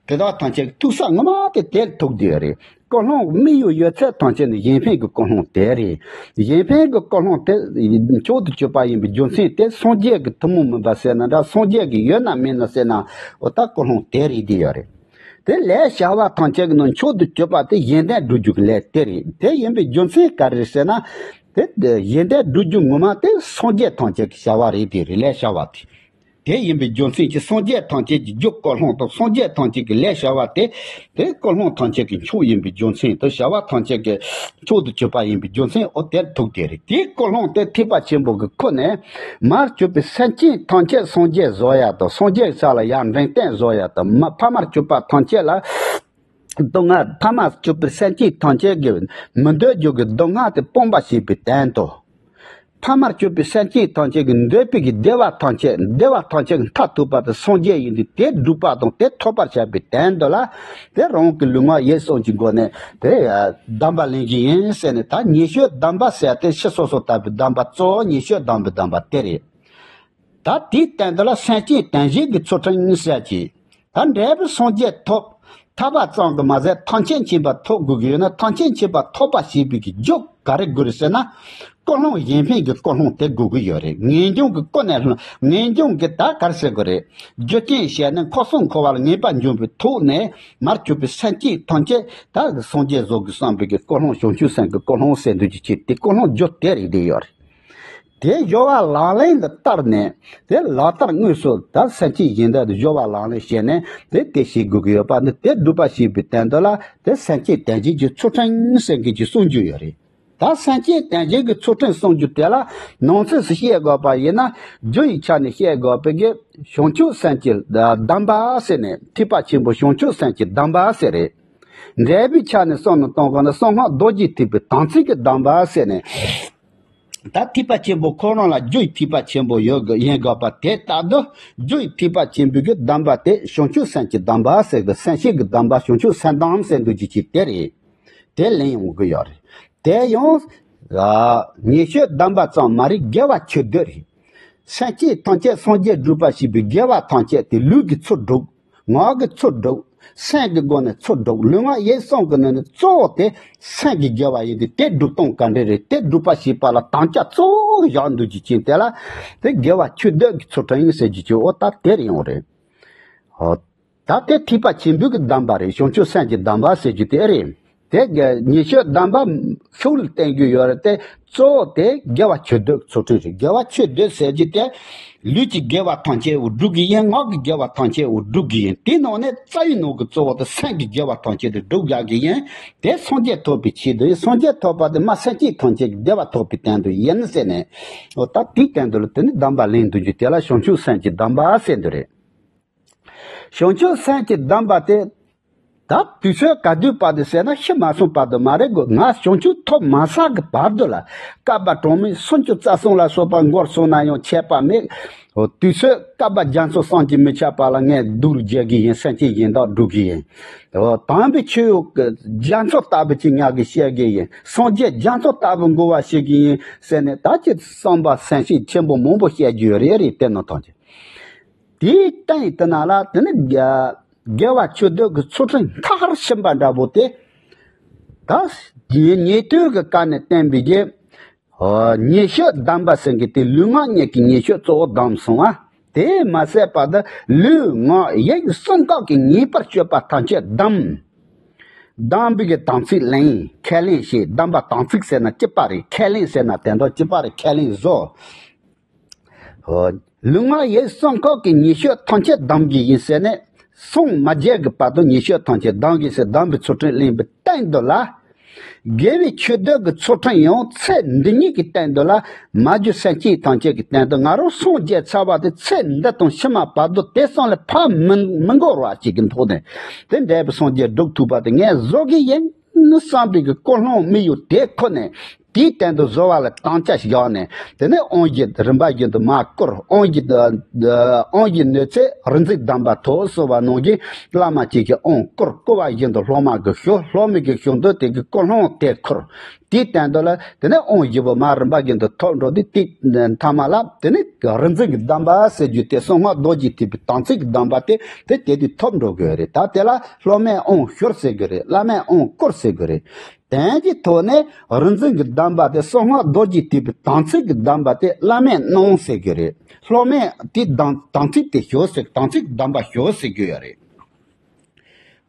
དེ་དག་ཐམས་ཅད་ཐུག་ས་ངོ་མ་དེ་དེར་ཐུག་བསྡད་ཡོད་རེད། ཀུན་སློང་དམིགས་ཡུལ་ཡོད་ཚད་ཐམས་ཅད་ནི་གཞན་ཕན་གྱི་ཀུན་སློང་དེ་རེད། གཞན་ཕན་གྱི་ཀུན་སློང་དེ་མཆོག་ཏུ་གྱུར་པ་ཡིན་པའི་རྒྱུ་མཚན་དེ་སངས་རྒྱས་ཀྱི་ཐུན་མོང་མིན་པ་ཟེར་ན་འདྲ་སངས་རྒྱས་ཀྱི་ཡོད་ན་མེད་ན་ཟེར་ན་འོ་ད་ཀུན་སློང་དེ་རེད་དེ་ཡོད་རེད། དེ་ལས་བྱ་བ་ཐམས་ཅད་ཀྱི་ནང་མཆོག་ཏུ་གྱུར་པ་དེ་གཞན་དོན་སྒྲུབ་རྒྱུ་གི་ལས་དེ་རེད། དེ་ཡིན་པའི་རྒྱུ་མཚན་ག་རེ་རེད་ཟེར་ན། དེ་གཞན་དོན་སྒྲུབ་རྒྱུ་ངོ་མ་དེ་སངས་རྒྱས་ཐམས་ཅད་ཀྱི་བྱ་བ་རེད་དེ་རེད་ལས་བྱ་བ་དེ། དེ་ཡིན་པའི་རྒྱུ་མཚན་གྱིས་སངས་རྒྱས་ཐམས་ཅད་ཀྱི་རྒྱུ་ཀུན་སློང་དང་སངས་རྒྱས་ཐམས་ཅད་ཀྱི་ལས་བྱ་བ་དེ། དེ་ཀུན་སློང་ཐམས་ཅད་ཀྱི་མཆོག་ཡིན་པའི་རྒྱུ་མཚན་དང་བྱ་བ་ཐམས་ཅད་ཀྱི་མཆོག་ཏུ་གྱུར་པ་ཡིན་པའི་རྒྱུ་མཚན་འོ་དེར་ཐུག་དེ་རེད། དེའི་ཀུན་སློང་དེ་ཐེག་པ་ཆེན་པོ་གི་ཁོ་ནས་མར་གྱུར་པའི་སེམས་ཅན་ཐམས་ཅད་སངས་རྒྱས་བཟོ་ཡ་དང་སངས་རྒྱས་ས་ལ་ཡར་འབྲིང་བསྟན་བཟོ་ཡ་དང་མ་ཕ་མར་གྱུར་པ་ཐམས་ཅད་ལ། སྡུག་བསྔལ་ཕ་མར་གྱུར་པའི་སེམས་ཅན་ཐམས་ཅད་ཀྱི་མི་འདོད་རྒྱུ་གི་སྡུག་བསྔལ་དེ་སྤོང་བ་བྱེད་པའི་དོན་དུ། ཕ་མར་གྱུར་པའི་སེམས་ཅན་ཐམས་ཅད་ཀྱི་འདོད་པའི་གི་བདེ་བ་ཐམས་ཅད་བདེ་བ་ཐམས་ཅད་ཀྱི་མཐར་ཐུག་པ་དེ་སངས་རྒྱས་ཡིན་དུས་དེ་སྒྲུབ་པ་དང་དེ་ཐོབ་པར་བྱ་བའི་དོན་དུ་ལ་དེ་རང་གི་ལུས་ངག་ཡིད་གསུམ་གྱི་སྒོ་ནས་དེ་སྡོམ་པ་ལེན་གྱི་ཡིན་ཟེར་ནས་ད་ཉེས་སྤྱོད་སྡོམ་པ་ཟེར་དེ་ཕྱི་སོ་སོར་ཐར་པའི་སྡོམ་པ་གཙོ་བོ་ཉེས་སྤྱོད་སྡོམ་པའི་སྡོམ་པ་དེ་རེད། ད་དེའི་སྟེང་དུ་ལ་སེམས་ཅན་དོན་བྱེད་ཀྱི་ཚུལ་ཁྲིམས་གཉིས་བཤད་ཀྱི། ད་འབྲས་བུ་སངས་རྒྱས་ཐོབ། ཐར་པ་ཙམ་གྱིས་མ་ཟད་ཐམས་ཅད་མཁྱེན་པ་ཐོབ་དགོས་ཀྱི་ཡོད་ན། ཐམས་ཅད་མཁྱེན་པ་ཐོབ་པ་ཞེས་པའི་གི་རྒྱུ་ག་རེ་དགོས་རེད་ཟེར་ན། ཀུན་སློང་གཞན་ཕན་གྱི་ཀུན་སློང་དེ་དགོས་ཀྱི་ཡོད་རེད། ངེས་འབྱུང་གི་ཀུན་ནས་སློང་། ངེས་འབྱུང་གི་ད་ག་རེ་ཟེར་དགོས་རེད། རྒྱུ་རྐྱེན་བྱས་ནས་འཁོར་གསུམ་འཁོར་བ་ལ་ངེས་པར་འབྱུང་བའི་ཐོག་ནས་མར་གྱུར་པའི་སེམས་ཅན་ཐམས་ཅད་ད་སངས་རྒྱས་བཟོ་དགོས་བསམ་པའི་གི་ཀུན་སློང་། བྱང་ཆུབ་སེམས་ཀྱི་ཀུན་སློང་ཟེར་འདུག་ཅིག་བྱས། དེ་ཀུན་སློང་རྒྱུ་དེ་རེད་བསྡད་ཡོད་རེད། དེ་སྦྱོར་བ་ལག་ལེན་དུ་བསྟར་ནས། དེ་ལག་བསྟར་དངོས་སུ་ད་སེམས་ཅན་གཞན་དག་ཏུ་སྦྱོར་བ་ལག་ལེན་བྱས་ནས། དེ་དེ་བྱེད་དགོས་ཀྱི་ཡོད་པ་ནི། དེ་སྒྲུབ་པ་བྱེད་པའི་དོན་དུ་ལ་དེ་སེམས་ཅན་དོན་བྱེད་ཀྱི་ཚུལ་ཁྲིམས་ཟེར་མཁན་གྱི་གསུང་རྒྱུ་ཡོད་རེད། ད་སེམས་ཅན་དོན་བྱེད་ཀྱི་ཚུལ་ཁྲིམས་གསུང་རྒྱུ་དེ་ལ་ནང་གསེས་སུ་བཤད་དགོས་པ་ཡིན་ན། རྒྱུ་ཡི་ཆ་ནས་བཤད་དགོས་པའི་གི་བྱང་ཆུབ་སེམས་ཀྱི་གདམས་པ་ཟེར་ནས། ཐེག་པ་ཆེན་པོ་བྱང་ཆུབ་སེམས་ཀྱི་གདམས་པ་ཟེར་རེད། འབྲས་བུའི་ཆ་ནས་གསུངས་ན་གཏོང་དགོས་ན། གསང་སྔགས་རྡོ་རྗེ་ཐེག་པའི་དམ་ཚིག་གི་གདམས་པ་ཟེར་ནས། ད་ཐེག་པ་ཆེན་པོ་ཁོ་རང་ལ་རྒྱུ་ཡི་ཐེག་པ་ཆེན་པོ་ཡོད་དགོས་ཡིན་དགོས་པ་དེ་ལྟར་དུ། རྒྱུ་ཡི་ཐེག་པ་ཆེན་པོའི་གི་གདམས་པ་དེ་བྱང་ཆུབ་སེམས་ཀྱི་གདམས་པ་ཟེར་གི། སེམས་བསྐྱེད་ཀྱི་གདམས་པ། བྱང་ཆུབ་སེམས་གདམས་ཟེར་འདུག་ཅིག་བྱས་དེ་རེད། དེ་ལེན་ཡོང་གི་ཡོད་རེད། དེ་ཡང་ཉེ་ཤོས་གདམས་པ་ཙམ་མ་རེད། དགེ་བ་ཆོས་སྡུད་རེད། སེམས་ཅན་ཐམས་ཅད་སངས་རྒྱས་སྒྲུབ་པ་བྱེད་པའི་དགེ་བ་ཐམས་ཅད་དེ། ལུས་ཀྱི་ཚུལ་སྒྲུབ། ངག་གི་ཚུལ་སྒྲུབ། སེམས་ཀྱི་སྒོ་ནས་ཚུལ་སྒྲུབ། ལུས་ངག་ཡིད་གསུམ་གྱི་ནང་ནས་གཙོ་བོ་དེ་སེམས་ཀྱི་དགེ་བ་ཡིན་ཏེ། དེ་སྒྲུབ་སྟངས་ག་འདྲ་རེད། དེ་སྒྲུབ་པ་བྱེད་པ་ལ་དམ་བཅའ་གཙོ་བོ་བཞག་འདུག་ཅིག་བྱས་དེ་ལ་དེ་དགེ་བ་ཆོས་སྡུད་ཀྱི་ཚུལ་ཁྲིམས་ཡིན་ཟེར་རྒྱུ་ཅིག་འོ་ད་དེ་རེད་ཡོང་རེད། འོ། ད་དེ་ཐེག་པ་ཆེན་པོའི་གི་གདམས་པ་རེད། བྱང་ཆུབ་སེམས་ཀྱི་གདམས་པ་ཟེར་རྒྱུ་དེ་རེད། དེ་གི་ཉེ་ཤོས་གདམས་པ་ཤུགས་ལ་བསྟན་རྒྱུ་ཡོད་རེད་དེ། གཙོ་བོ་དེ་དགེ་བ་ཆོས་སྡུད་ཚུལ་ཁྲིམས་རེད། དགེ་བ་ཆོས་སྡུད་ཟེར་རྒྱུ་དེ། ལུས་ཀྱི་དགེ་བ་ཐམས་ཅད་པོ་སྒྲུབ་ཀྱི་ཡིན། ངག་གི་དགེ་བ་ཐམས་ཅད་པོ་སྒྲུབ་ཀྱི་ཡིན། དེའི་ནང་ནས་རྩ་བའི་ནང་གི་གཙོ་བོ་དེ་སེམས་ཀྱི་དགེ་བ་ཐམས་ཅད་དེ་སྒྲུབ་དགོས་ཀྱི་ཡིན། དེ་སངས་རྒྱས་ཐོབ་པའི་ཆེད་དུ་ཡིན། སངས་རྒྱས་ཐོབ་པ་དེ་མ་སེམས་ཅན་ཐམས་ཅད་ཀྱི་བདེ་བ་ཐོབ་པའི་དོན་དུ་ཡིན་ཟེར་ནས། འོ་ད་དེའི་དོན་དུ་ལ་དེ་ནི་གདམས་པ་ལེན་འདུག་རྒྱུ་དེ་ལ་བྱང་ཆུབ་སེམས་ཀྱི་གདམས་པ་ཟེར་འདུག་རེད། བྱང་ཆུབ་སེམས་ཀྱི་གདམས་པ་དེ། ད་དུས་ཚོད་ག་དུས་བར་དུ་ཟེར་ན། ཤི་མ་སོང་བར་དུ་མ་རེད་གོ། ང་བྱང་ཆུབ་ཐོབ་མ་ཚར་གི་བར་དུ་ལ། བསྐལ་པ་གྲངས་མེད་སུམ་ཅུ་རྩ་གསུམ་ལ་སོགས་པ་འགོར་སོང་ན་ཡང་ཁྱད་པར་མེད། འོ། དུས་ཚོད་བསྐལ་པ་རྒྱ་མཚོ་བསམ་གྱིས་མི་ཁྱབ་པ་ལ་ངས་སྡུག་རུ་རྒྱག་གི་ཡིན། སེམས་ཅན་གཞན་དག་སྒྲུབ་གི་ཡིན། འོ། དམ་པའི་ཆོས་རྒྱ་མཚོ་ལྟ་བུ་ཅིག་ང་གིས་བཤད་གི་ཡིན། སངས་རྒྱས་རྒྱ་མཚོ་ལྟ་བུ་འགོ་བ་བྱེད་གི་ཡིན་ཟེར་ནས། ད་ཅི་བསམ་པ་སེམས་ཤུགས་ཆེན་པོ་མང་པོ་བཤད་རྒྱུ་ཡོད་རེད། རེད་དེ་ནང་ཐང་ཆེ། དེའི་སྟེང་དེ་ན་ལ་དེ་ནི་དགེ་བ་ཆོས་སྡུད་ཀྱི་ཚུལ་ཁྲིམས་མཐར་ཕྱིན་པ་འདྲ་པོ་དེ། ད་ཉེ་ཉེ་དོན་གྱི་སྐབས་ནས་བསྟན་པའི་གི། ཨོ། ཉེ་ཤོས་གདམས་པ་ཟེར་མཁན་དེ་ལུས་ངག་གཉིས་ཀྱི་ཉེ་ཤོས་གཙོ་བོ་གདམས་སོང་ཨ། དེས་མ་ཟད་པར་དུ་ལུས་ངག་ཡིད་གསུམ་ཀ་གི་ཉེས་པར་སྤྱོད་པ་ཐམས་ཅད་གདམས། གདམས་པའི་གི་དམ་ཚིག་ལེན། ཁས་ལེན་བྱེད། གདམས་པ་དམ་ཚིག་ཟེར་ན་གཅིག་པ་རེད། ཁས་ལེན་ཟེར་ན་དེ་འདྲ་གཅིག་པ་རེད། ཁས་ལེན་བཟོ། ལུས་ངག་ཡིད་གསུམ་ཀ་གི་ཉེ་ཤོས་ཐམས་ཅད་གདམ་གྱི་ཡིན་ཟེར་ནས། ཟུངས་མ་རྒྱས་ཀྱི་བར་དུ་ཉེ་ཤོས་ཐམས་ཅད་གདམ་གྱི་ཟེར། གདམས་པའི་ཚུལ་ཁྲིམས་ལེན་པའི་སྟེང་དུ་ལ། དགེ་བའི་ཆོས་སྡུད་ཀྱི་ཚུལ་ཁྲིམས་ཡང་ཚེ་འདི་ཉིད་ཀྱི་སྟེང་དུ་ལ། མ་གྱུར་སེམས་ཅན་ཐམས་ཅད་ཀྱི་སྟེང་དུ། ང་རང་སངས་རྒྱས་ཚར་བ་དེ་ཚེ་འདི་དང་ཕྱི་མ་བར་དུ་དེ་ཙམ་ལས་ཕར་མི་མི་འགོར་བ་ཞིག་གི་ཐོག་ནས། དེ་འདྲ་བའི་སངས་རྒྱས་སྒྲུབ་ཐུབ་པ་དེ་ངས་བཟོ་གི་ཡིན་བསམ་པའི་གི་ཀུན་སློང་དམིགས་ཡུལ་དེ་ཁོ་ནས། དེའི་སྟེང་དུ་བཟོ་བ་ལ་དམ་བཅའ་བཞག་ནས། དེ་ནས་དབང་བཞི་རིམ་པ་བཞིན་དུ་མར་བསྐུར། དབང་བཞི། དབང་བཞི་ནོད་འཚོའི་རིག་འཛིན་གདམས་པ་ཐོབ་ཟེར་བ་ནང་བཞིན། བླ་མ་གཅིག་གིས་དབང་བསྐུར། བསྐུར་བ་བཞིན་དུ་སློབ་མ་གིས་ཞུ། སློབ་མ་གིས་ཞུ་དུས་དེ་གི་ཀུན་སློང་དེ་འཁུར། དེའི་སྟེང་དུ་ལ་དེ་ནས་དབང་བཞི་པོ་མར་རིམ་པ་བཞིན་དུ་ཐོབ་འགྲོ་དུས། དེའི་མཐའ་མ་ལ་དེ་ནས་རིག་འཛིན་གྱི་གདམས་པ་ཟེར་རྒྱུ་དེ། གསང་སྔགས་རྡོ་རྗེ་ཐེག་པའི་དམ་ཚིག་གི་གདམས་པ་དེ་དེ་དེ་དུས་ཐོབ་འགྲོ་དགོས་རེད། ད་དེ་ལ་སློབ་མས་དབང་བསྐུར་ཟེར་གི་རེད། བླ་མས་དབང་བསྐུར་ཟེར་གི་རེད། དོན་གྱི་ཐོག་ནས་རིག་འཛིན་གྱི་གདམས་པ་དེ། གསང་སྔགས་རྡོ་རྗེ་ཐེག་པའི་དམ་ཚིག་གི་གདམས་པ་དེ་བླ་མས་གནང་ཟེར་གྱི་རེད། སློབ་མས་དེ་དམ་དམ་ཚིག་དེ་ཞུ་ཟེར། དམ་ཚིག་གི་གདམས་པ་ཞུ་ཟེར་གྱི་ཡོད་རེད།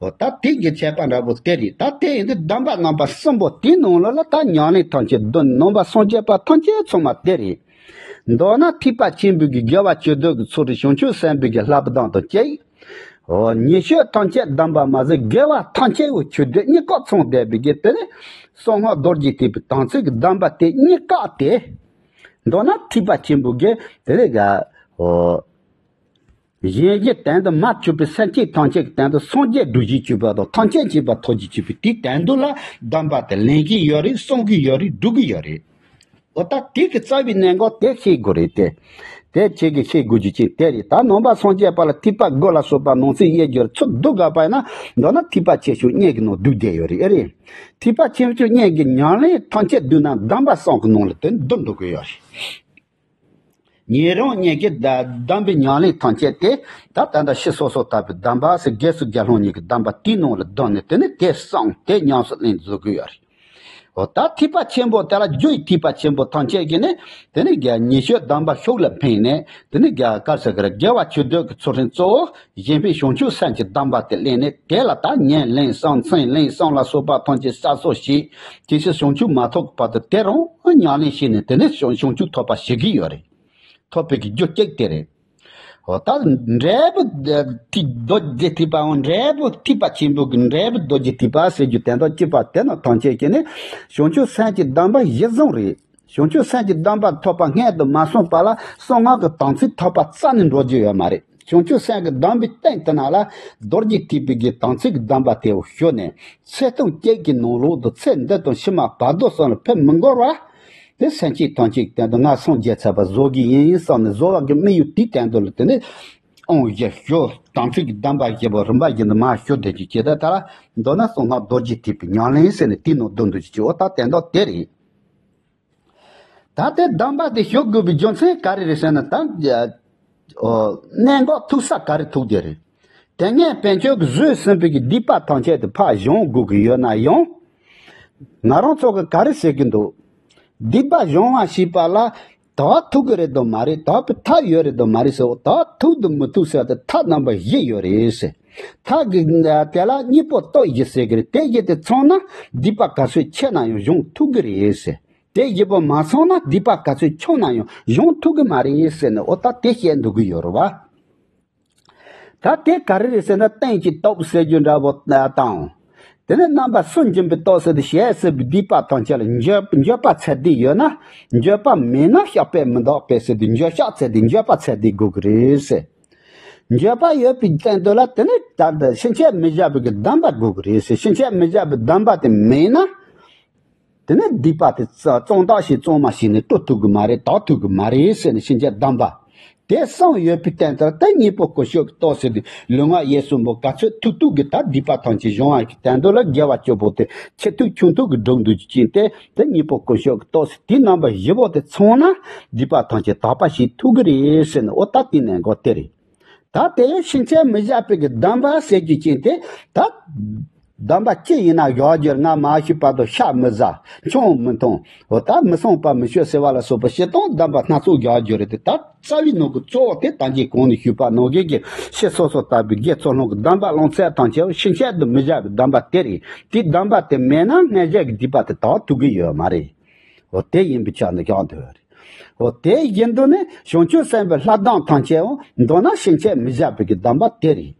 འོ་ད་དེ་གི་ཁྱད་པར་འདྲ་པོ་དེ་རེད། ད་དེ་ཡིན་དུས་གདམས་པ་རྣམ་པ་གསུམ་པོ་དེའི་ནང་ལོགས་ལ་ད་ཉམས་ལེན་ཐམས་ཅད་བདུན། ནང་པ་སངས་རྒྱས་པ་ཐམས་ཅད་ཚང་མ་དེ་རེད། མདོར་ན་ཐེག་པ་ཆེན་པོའི་གི་དགེ་བ་ཆོས་སྡུད་ཀྱི་ཚུལ་ཁྲིམས་བྱང་ཆུབ་སེམས་དཔའི་གི་བསླབ་སྟངས་དང་གཅིག། འོ། ཉེ་ཤོས་ཐམས་ཅད་གདམས་པ་མ་ཟད། དགེ་བ་ཐམས་ཅད་པོ་ཆོས་སྡུད་གཉིས་ཀ་ཚང་བསྡད་པའི་གི་དེ་ནི་གསང་སྔགས་རྡོ་རྗེ་ཐེག་པའི་དམ་ཚིག་གི་གདམས་པ་དེ་གཉིས་ཀ་དེ། མདོར་ན་ཐེག་པ་ཆེན་པོའི་གི་དེ་ནི་ག་འོ། གཞན་གྱི་དོན་དུ་མ་གྱུར་པའི་སེམས་ཅན་ཐམས་ཅད་ཀྱི་དོན་དུ་སངས་རྒྱས་སྒྲུབ་བྱེད་བྱེད་པ་དང་། ཐམས་ཅད་མཁྱེན་པ་ཐོབ་བྱེད་བྱེད་པའི་དེའི་དོན་དུ་ལ་གདམས་པ་དེ་ལེན་གྱི་ཡོད་རེད། གསུང་གི་ཡོད་རེད། སྒྲུབ་ཀྱི་ཡོད་རེད། འོ་ད་དེ་གི་རྩ་བའི་གནད་འགག་དེ་ཤེས་དགོས་རེད་དེ། དེ་ཁྱེད་ཀྱིས་ཤེས་དགོས་རྒྱུ་ཅིག་དེ་རེད། ད་ནང་པ་སངས་རྒྱས་པ་ལ་ཐེག་པ་དགུ་ལ་སོགས་པ་ནང་གསེས་དབྱེ་རྒྱུར་ཚུར་བསྡུ་དགོས་པ་ཡིན་ན། མདོར་ན་ཐེག་པ་ཆེ་ཆུང་གཉིས་ཀྱི་ནང་བསྡུས་བསྡད་ཡོད་རེད། ཨེ་རེད། ཐེག་པ་ཆེ་ཆུང་གཉིས་ཀྱི་ཉམས་ལེན་ཐམས་ཅད་བསྡུས་ན་གདམས་པ་གསུམ་གྱི་ནང་ལ་དེ་བསྡུ་འགྲོ་གི་ཡོད་རེད། ཉན་རང་གཉིས་ཀྱི་གདམས་པའི་ཉམས་ལེན་ཐམས་ཅད་དེ་ད་ད་ལྟ་ཤི་སོ་སོ་ལྟ་བུའི་གདམས་པ་ཟེར། དགེ་ཚུལ་དགེ་སློང་གཉིས་ཀྱི་གདམས་པ་དེའི་ནང་ལ་བསྡུས་ནས་དེ་ནི་དེ་གསུངས་དེ་ཉམས་སུ་ལེན་བཟོ་གི་ཡོད་རེད། འོ་ད་ཐེག་པ་ཆེན་པོ་དེ་ལ་རྒྱུ་ཡི་ཐེག་པ་ཆེན་པོ་ཐམས་ཅད་ཀྱི་ནི་དེ་ནི་རྒྱ་ཉེ་ཤོས་གདམས་པ་ཤུགས་ལ་འཕེལ་ནས་དེ་ནི་རྒྱ་གར་ས་གར་དགེ་བ་ཆོས་སྡུད་ཀྱི་ཚུལ་ཁྲིམས་གཙོ་བོ་གཞན་ཕན་བྱང་ཆུབ་སེམས་ཀྱི་གདམས་པ་དེ་ལེན་ནས་དེ་ལ་ད་ཉན་ལེན་གསུམ་མཚན་ལེན་གསུམ་ལ་སོགས་པ་ཐམས་ཅད་གསར་གསོ་བྱས། དེ་ཕྱིར་བྱང་ཆུབ་མ་ཐོབ་ཀྱི་བར་དུ་དེ་རང་ཉམས་ལེན་བྱས་ནས་དེ་ནས་བྱང་བྱང་ཆུབ་ཐོབ་པ་ཞིག་གི་ཡོད་རེད། ཐོབ་པའི་གི་རྒྱུ་གཅིག་དེ་རེད། འོ་ད་འབྲས་བུ་ཐིག་རྡོ་རྗེ་ཐེག་པའང་འབྲས་བུ་ཐེག་པ་ཆེན་པོ་གི་འབྲས་བུ་རྡོ་རྗེ་ཐེག་པ་ཟེར་རྒྱུ་དེ་དག་གཅིག་པ་དེ་ན་ཐམས་ཅད་ཀྱི་ནི་བྱང་ཆུབ་སེམས་ཀྱི་གདམས་པ་གཞི་བཟུང་རེད། བྱང་ཆུབ་སེམས་ཀྱི་གདམས་པ་ཐོབ་པ་སྔོན་དུ་མ་སོང་བར་ལ་གསང་སྔགས་ཀྱི་དམ་ཚིག་ཐོབ་པ་རྩ་ནས་འགྲོ་རྒྱུ་ཡོད་མ་རེད། བྱང་ཆུབ་སེམས་ཀྱི་གདམས་པའི་སྟེང་དུ་ན་ལ་རྡོ་རྗེ་ཐེག་པའི་གི་དམ་ཚིག་གི་གདམས་པ་དེ་ཞུ་ནས་ཚེ་ཐུང་སྐྱེས་ཀྱི་ནང་ལོགས་དུ་ཚེ་འདི་དང་ཕྱི་མ་བར་དོ་གསུམ་ལ་ཕན་མི་འགོར་བ། དེ་སེམས་ཅན་ཐམས་ཅད་ཀྱི་དོན་དུ་ང་སངས་རྒྱས་ཚར་བ་བཟོ་གི་ཡིན་བསམ་ནས་བཟོ་བ་གི་དམིགས་ཡུལ་དེའི་སྟེང་དུ་ལ་དེ་ནས་དབང་བཞི་ཞུ། དམ་ཚིག་གི་གདམས་པ་བཞི་པོ་རིམ་པ་བཞིན་དུ་མར་ཞུ་བསྡད་ཀྱི་ཇི་ལྟར་ལྟར་མདོར་ན་གསང་སྔགས་རྡོ་རྗེ་ཐེག་པའི་ཉམས་ལེན་ཟེར་ནས་དེའི་ནང་བསྡུ་འདུག་ཅིག་འོ་ད་དེ་འདྲ་དེ་རེད། ད་ལྟའི་གདམས་པ་དེ་ཞུ་དགོས་པའི་རྒྱུ་མཚན་ག་རེ་རེད་ཟེར་ན་ད། ཨོ། གནད་འགག་ཐུག་ས་ག་རེ་ཐུག་དེ་རེད། དེ་སྔའི་བོན་ཆོས་ཀྱིས་བཟོས་ཟིན་པའི་གི་སྡིག་པ་ཐམས་ཅད་དེ་ཕར་སྦྱང་དགོས་ཀྱི་ཡོད་ན་ཡང་། ང་རང་ཚོ་གི་ག་རེ་ཟེར་གྱི་འདུག་སྡིག་པ་སྦྱང་བ་ཞེས་པ་ལ་ད་ཐུག་གི་རེད་དོ་མ་རེད། ད་པའི་ཐབས་ཡོད་རེད་དོ་མ་རེད་ཟེར། ད་ཐུག་དང་མི་ཐུག་ཟེར་བ་དེ་ཐབས་རྣམ་པ་བཞི་ཡོད་རེད་ཟེར། ཐབས་ཀྱི་དེ་ལ་གཉེན་པོ་སྟོབས་བཞི་ཟེར་གྱི་རེད། དེ་བཞི་དེ་ཚང་ན་སྡིག་པ་ག་ཚོད་ཆེ་ན་ཡང་སྦྱང་ཐུབ་ཀྱི་རེད་ཟེར། དེ་བཞི་པོ་མ་ཚང་ན་སྡིག་པ་ག་ཚོད་ཆུང་ན་ཡང་སྦྱང་ཐུབ་ཀྱི་མ་རེད་ཟེར་ནས་འོ་ད་དེ་བཤད་འདུག་གི་ཡོད་རེད་བ། ད་དེ་ག་རེ་རེད་ཟེར་ན་རྟེན་གྱི་སྟོབས་ཟེར་རྒྱུ་འདྲ་པོ་དང་། དེ་ནས་རྣམ་པ་གསུམ་འབྱིན་པའི་སྟོབས་ཟེར་དུས་བྱས་ཟེར་བའི་སྡིག་པ་ཐམས་ཅད་ལ་འགྱོད་འགྱོད་པ་ཚད་ལྡན་ཡོད་ན། འགྱོད་པ་མེད་ན་བཤགས་པས་མི་འདག་པས་ཟེར་དུས་འགྱོད་བཤགས་ཚད་ལྡན་འགྱོད་པ་ཚད་ལྡན་དགོས་ཀྱི་རེད་ཟེར། འགྱོད་པ་ཡོད་པའི་སྟེང་དུ་ལ་དེ་ནས་ད་ལྟ་ཕྱིན་ཆད་མི་བཞག་པའི་གི་གདམས་པ་དགོས་ཀྱི་རེད་ཟེར། ཕྱིན་ཆད་མི་བཞག་པའི་གདམས་པ་དེ་མེད་ན། དེ་ནས་སྡིག་པ་དེ་བཙོང་བདག་ཞིག་བཙོང་མ་ཞིག་ནས་གཏོར་ཐུབ་ཀྱི་མ་རེད། དག་ཐུབ་ཀྱི་མ་རེད་ཟེར་ནས་ཕྱིན་ཆད་གདམས་པ་དེ་གསུམ་ཡོད་པའི་སྟེང་དུ་ད་གཉེན་པོ་དཀོན་མཆོག་གི་སྟོབས་ཟེར་དུས་ལུས་ངག་ཡིད་གསུམ་པོ་ག་ཚོད་ཐུབ་ཐུབ་ཀྱིས་ད་སྡིག་པ་ཐམས་ཅད་སྦྱོང་བ་གི་སྟེང་དུ་ལ་དགེ་བ་བཅུ་པོ་དེ་ཆེ་ཐུབ་ཆུང་ཐུབ་ཀྱིས་སྒྲུབ་འདུག་ཅིང་དེ་དེ་གཉེན་པོ་དཀོན་མཆོག་གི་སྟོབས་ཟེར་དེའི་རྣམ་པ་བཞི་པོ་དེ་ཚང་ན་སྡིག་པ་ཐམས་ཅད་དག་པ་ཞིག་ཐུབ་ཀྱི་རེད་ཟེར་ནས་འོ་ད་དེ་ནས་འགོ་དེ་རེད། ད་དེ་ཕྱིན་ཆད་མི་བཞག་པའི་གི་གདམས་པ་ཟེར་རྒྱུ་ཅན་དེ་ད། གདམས་པ་ཅི་ཡིན་ན་བཞག་རྒྱུར་ང་མ་ཤི་བར་དུ་བཤགས་མི་ཟ། མཆོང་མི་འཐུང་། འོ་ད་མི་གསང་བར་མི་སྤྱོད་ཟེར་བ་ལ་སོགས་པ་བཞི་དང་གདམས་པ་སྣ་ཚོགས་བཞག་རྒྱུ་རེད་དེ། ད་རྩ་བའི་ནང་གི་གཙོ་བོ་དེ་ད་གིན་གོང་ནས་ཞུས་པ་ནང་བཞིན་གྱི་ཤི་སོ་སོ་ལྟ་བུའི་དགེ་ཚུལ་སློང་གི་གདམས་པ་སློང་ཚད་དང་བཅས་པ་ཕྱིན་ཆད་དུ་མི་བཞག་པའི་གདམས་པ་དེ་རེད། དེ་གདམས་པ་དེ་མེད་ན་སྔོན་བྱས་ཀྱི་སྡིག་པ་དེ་དག་ཐུབ་ཀྱི་ཡོད་མ་རེད། འོ་དེ་ཡིན་པའི་ཆ་ནས་བཞག་འདོད་རེད། འོ་དེ་བཞིན་དུ་ནི་བྱང་ཆུབ་སེམས་དཔའི་ལྷ་གདམས་ཐམས་ཅད་འོ་མདོར་ན་ཕྱིན་ཆད་མི་བཞག་པའི་གི་གདམས་པ་དེ་རེད།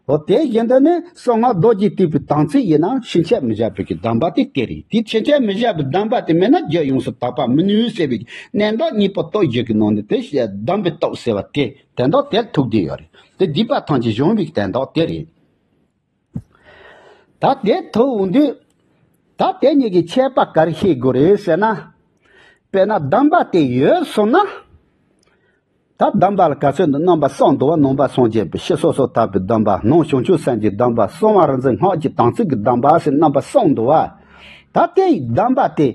འོ་དེ་བཞིན་དུ་ནི་གསང་སྔགས་རྡོ་རྗེ་ཐེག་པའི་དམ་ཚིག་ཡིན་ན་ཕྱིན་ཆད་མི་བཞག་པའི་གི་གདམས་པ་དེ་དེ་རེད། དེ་ཕྱིན་ཆད་མི་བཞག་པའི་གདམས་པ་དེ་མེད་ན་རྒྱུད་ཡོངས་སུ་དག་པ་མི་ནུས་ཟེར་བའི་གནད་འགག་གཉིས་པོ་སྟོབས་བཞི་གི་ནང་ནས་དེ་གདམས་པའི་སྟོབས་ཟེར་བ་དེ་དེ་འདྲ་དེར་ཐུག་བསྡད་ཡོད་རེད། དེ་སྡིག་པ་ཐམས་ཅད་སྦྱོང་བའི་གི་དེ་འདྲ་དེ་རེད། ད་དེ་ཐུག་འོང་དུས། ད་དེ་གཉིས་ཀྱི་ཁྱད་པར་ག་རེ་ཤེས་དགོས་རེད་ཟེར་ན། དཔེར་ན་གདམས་པ་དེ་ཡོད་སོང་ན། ད་གདམས་པ་ལ་ག་ཚོད་འདུག་རྣམ་པ་གསུམ་འདུག་བ། ནང་པ་སངས་རྒྱས་པའི་ཕྱི་སོ་སོ་ལྟ་བུའི་གདམས་པ། ནང་བྱང་ཆུབ་སེམས་ཀྱི་གདམས་པ། གསང་བ་རིག་འཛིན་སྔགས་ཀྱི་དམ་ཚིག་གི་གདམས་པ་ཟེར་རྣམ་པ་གསུམ་འདུག་བ། ད་དེ་གདམས་པ་དེ་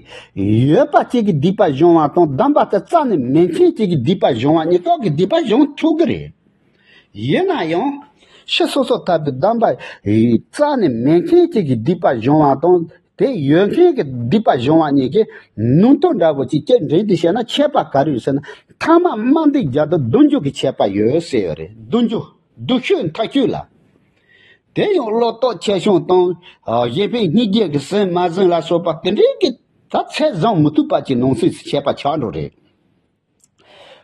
ཡོད་པ་གཅིག་གིས་སྡིག་པ་སྦྱོང་བ་དང་གདམས་པ་དེ་རྩ་ནས་མེད་མཁན་གཅིག་གིས་སྡིག་པ་སྦྱོང་བ་གཉིས་ཀ་གིས་སྡིག་པ་སྦྱོང་ཐུབ་ཀྱི་རེད། ཡིན་ན་ཡང་། ཕྱི་སོ་སོ་ལྟ་བུའི་གདམས་པ་རྩ་ནས་མེད་མཁན་གཅིག་གིས་སྡིག་པ་སྦྱོང་བ་དང་དེ་ཡོད་མཁན་གྱིས་སྡིག་པ་སྦྱོང་བ་གཉིས་ཀྱི་ནུས་སྟོབས་འདྲ་བོ་ཅིག་སྐྱེད་འགྲིག་འདི་བྱས་ན་ཁྱད་པར་ག་རེ་ཡོད་ཟེར་ན། ཐ་མ་དམའ་འདེགས་རྒྱག་སྟངས་བསྡུ་འཇུག་གི་ཁྱད་པར་ཡོད་ཟེར་ཡོད་རེད། བསྡུ་འཇུག་བསྡུ་ཤོས་མཐའ་དཔྱོད་ལ། དེ་ཡང་བློ་སྟོབས་ཆེ་ཆུང་དང་། གཞན་ཕན་སྙིང་རྗེ་གི་ཟིན་མ་ཟིན་ལ་སོགས་པ་དེ་འདྲའི་གི་ད་ཚད་བཟུང་མི་ཐུབ་པ་ཅིག་ནང་གསེས་སུ་ཁྱད་པར་ཆགས་འགྲོ་རེད།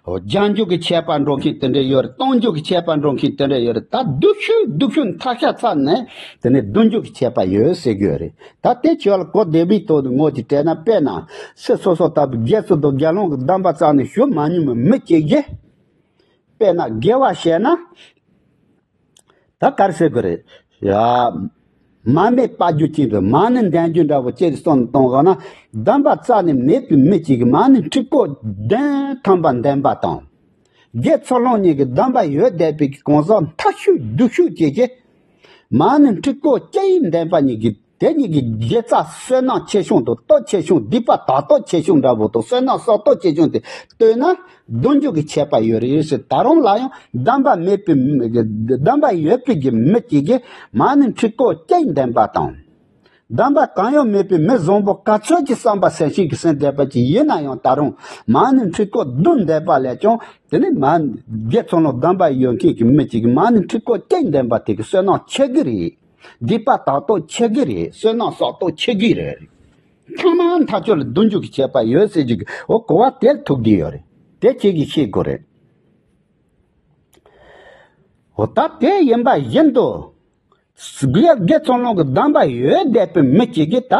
རྒྱག་འཇུག་གི་ཁྱད་པར་འགྲོ་མཁན་དེ་འདྲ་ཡོད་རེད། གཏོང་འཇུག་གི་ཁྱད་པར་འགྲོ་མཁན་དེ་འདྲ་ཡོད་རེད། ད་བསྡུ་ཤོས་བསྡུ་ཤོས་མཐའ་ཤ་ཚ་ནས་དེ་ནས་བསྡུ་འཇུག་གི་ཁྱད་པར་ཡོད་ཟེར་གྱི་ཡོད་རེད། ད་དེ་ཁྱོད་ལ་གོ་བདེ་བའི་ཐོག་ཏུ་ངོ་ཅིག་སྤྲད་ན། དཔེར་ན་ཕྱི་སོ་སོ་ལྟ་བུའི་དགེ་ཚུལ་དང་དགེ་སློང་གི་གདམས་པ་རྩ་ནས་ཞུ་མ་མྱོང་བའི་མི་གཅིག་གིས། དཔེར་ན་དགེ་བ་བྱས་ན། ད་ག་རེ་ཟེར་དགོས་རེད། ཡ། མ་སྨད་པ་རྒྱུ་ཅན་དུ་མ་ཎི་འདོན་རྒྱུ་འདྲ་བོ་ཅིག་གསུངས་གཏོང་ག་ན། གདམས་པ་རྩ་ནས་མེད་པའི་མི་གཅིག་གིས་མ་ཎི་ཁྲི་སྐོར་བདུན་ཐམ་པ་འདོན་པ་དང་། དགེ་ཚུལ་སློང་གཉིས་ཀྱི་གདམས་པ་ཡོད་བསྡད་པའི་གང་ཟག་མཐའ་དཔྱོད་བསྡུ་ཤོས་ཅིག་གིས། མ་ཎི་ཁྲི་སྐོར་གཅིག་འདོན་པ་གཉིས་ཀྱི་ དེ་གཉིས་ཀྱི་དགེ་རྩ་བསོད་ནམས་ཆེ་ཆུང་དང་སྟོབས་ཆེ་ཆུང་སྡིག་པ་དག་སྟོབས་ཆེ་ཆུང་འདྲ་པོ་དང་བསོད་ནམས་བསགས་སྟོབས་ཆེ་ཆུང་དེ་ལྟོས་ན་གདུང་རྒྱུད་ཀྱི་ཁྱད་པར་ཡོད་རེད་ཟེར། ད་རུང་ལ་ཡང་གདམས་པ་མེད་པའི་མི་གདམས་པ་ཡོད་པའི་གི་མི་གཅིག་གིས་མ་ཎི་ཁྲི་སྐོར་གཅིག་འདོན་པ་དང་། གདམས་པ་གང་ཡང་མེད་པའི་མི་བཟང་པོ་ག་ཚོད་ཀྱི་བསམ་པ་སེམས་ཤིང་གི་སེམས་བདེ་བ་ཅིག་ཡིན་ན་ཡང་ད་རུང་མ་ཎི་ཁྲི་སྐོར་བདུན་འདོན་པ་ལས་ཀྱང་དེ་ནི་མ་དགེ་ཚོགས་ལ་གདམས་པ་ཡོད་མཁན་གྱི་མི་གཅིག་གིས་མ་ཎི་ཁྲི་སྐོར་གཅིག་འདོན་པ་དེ་གི་བསོད་ནམས་ཆེ་གི་རེད། སྡིག་པ་དག་སྟོབས་ཆེ་གི་རེད། བསོད་ནམས་བསགས་སྟོབས་ཆེ་གི་རེད། ཐ་མ་མཐའ་སྐྱོང་ལ་གདུང་རྒྱུད་ཀྱི་ཁྱད་པར་ཡོད་ཟེར་རྒྱུ་གི་འོ་གོ་བ་དེ་ཐུག་གི་ཡོད་རེད། དེ་ཁྱེད་ཀྱིས་ཤེས་དགོས་རེད། འོ་ད་དེ་ཡིན་པ་བཞིན་དུ། དགེ་དགེ་ཚོགས་ལ་གདམས་པ་ཡོད་བསྡད་པའི་མི་གཅིག་གིས་ད།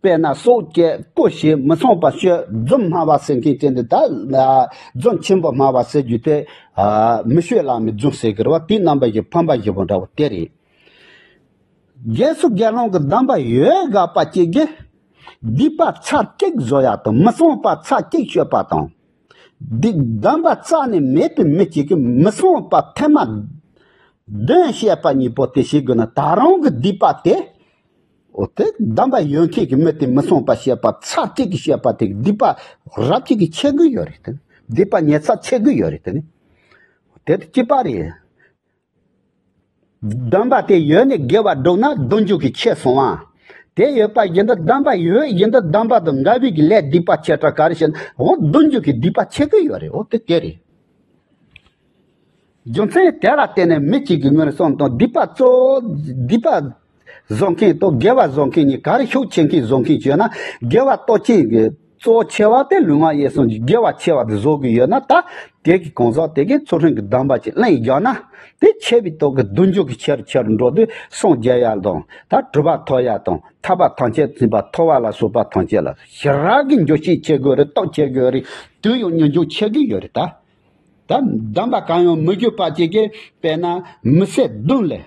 དཔེར་ན་སྲོག་བཅད་སྐུ་བཤད་མི་ཚངས་པ་སྤྱོད་རྫུན་སྨྲ་བ་ཟེར་མཁན་དེ་འདི་ད། རྫུན་ཆེན་པོ་སྨྲ་བ་ཟེར་རྒྱུ་དེ། མི་ཤོད་ལ་མི་རྫུན་ཟེར་གི་རེད་བ། དེའི་རྣམ་པ་བཞི་ཕམ་པ་བཞི་པོ་འདྲ་བོ་དེ་རེད། རྒྱལ་སྲས་དགེ་སློང་གི་གདམས་པ་ཡོད་དགག་པ་གཅིག་གིས། སྡིག་པ་ཚར་གཅིག་བཟོ་ཡག་དང་མི་ཚངས་པ་ཚར་གཅིག་སྤྱོད་པ་དང་། སྡིག་གདམས་པ་རྩ་ནས་མེད་པའི་མི་གཅིག་གིས་མི་ཚངས་པ་ཐེངས་མ་བདུན་བཤད་པ་གཉིས་པོ་དེ་ཤེས་དགོས་ན་ད་རུང་གི་སྡིག་པ་དེ། འོ་དེ་གདམས་པ་ཡོད་མཁན་གྱི་མི་དེ་མི་ཚངས་པ་བཤད་པ་ཚར་གཅིག་གིས་བཤད་པ་དེ་སྡིག་པ་རབ་གཅིག་གིས་ཆེ་གི་ཡོད་རེད་དེ། སྡིག་པ་ཉེས་ཚབས་ཆེ་གི་ཡོད་རེད་དེ་ནི། དེ་དེ་གཅིག་པ་རེད། གདམས་པ་དེ་ཡོད་ནས་དགེ་བ་བསྒྲུབས་ན་གདུང་རྒྱུད་ཀྱི་ཆེ་སོང་བ། དེ་ཡོད་པ་བཞིན་དུ་གདམས་པ་ཡོད་བཞིན་དུ་གདམས་པ་དང་འགལ་བའི་གི་ལས་སྡིག་པ་ཆེ་དྲགས་ག་རེ་བྱས་ན་འོ་གདུང་རྒྱུད་ཀྱི་སྡིག་པ་ཆེ་གི་ཡོད་རེད། འོ་དེ་དེ་རེད། རྒྱུ་མཚན་དེ་ལ་བརྟེན་ནས་མི་གཅིག་གི་ངོས་ནས་སོང་དང་སྡིག་པ་གཙོ་བོ་སྡིག་པ་བཟོ་མཁན་དང་དགེ་བ་བཟོ་མཁན་གཉིས་ག་རེ་ཤུགས་ཆེ་མཁན་བཟོ་མཁན་བྱས་ན་དགེ་བ་སྟོབས་ཆེན་གྱི་གཙོ་ཆེ་བ་དེ་ལུས་ངག་ཡིད་གསུམ་གྱི་དགེ་བ་ཆེ་བ་དེ་བཟོ་གི་ཡོད་ན་ད་དེ་གི་གང་ཟག་དེ་གིས་ཚུལ་ཁྲིམས་ཀྱི་གདམས་པ་ཅིག་ལེན་རྒྱག་ན་དེ་ཆེ་བའི་སྟོབས་ཀྱིས་གདུང་རྒྱུད་ཀྱི་ཆེ་རུ་ཆེ་རུ་འགྲོ་དུས་སངས་རྒྱས་ཡག་དང་ད་གྲུབ་པ་ཐོབ་ཡག་དང་ཐར་པ་ཐམས་ཅད་མཁྱེན་པ་ཐོབ་པ་ལ་སོགས་པ་ཐམས་ཅད་ལ་ཞེ་དྲག་གི་འགྱུར་ཤུགས་ཆེ་དགོས་རེད། སྟོབས་ཆེ་དགོས་རེད། དུས་ཡང་མྱུར་འགྱུར་ཆེ་གི་ཡོད་རེད་ད། ད་གདམས་པ་གང་ཡང་མི་དགོས་པ་ཅིག་གིས་དཔེར་ན་མི་ཚེ་བདུན་ལས།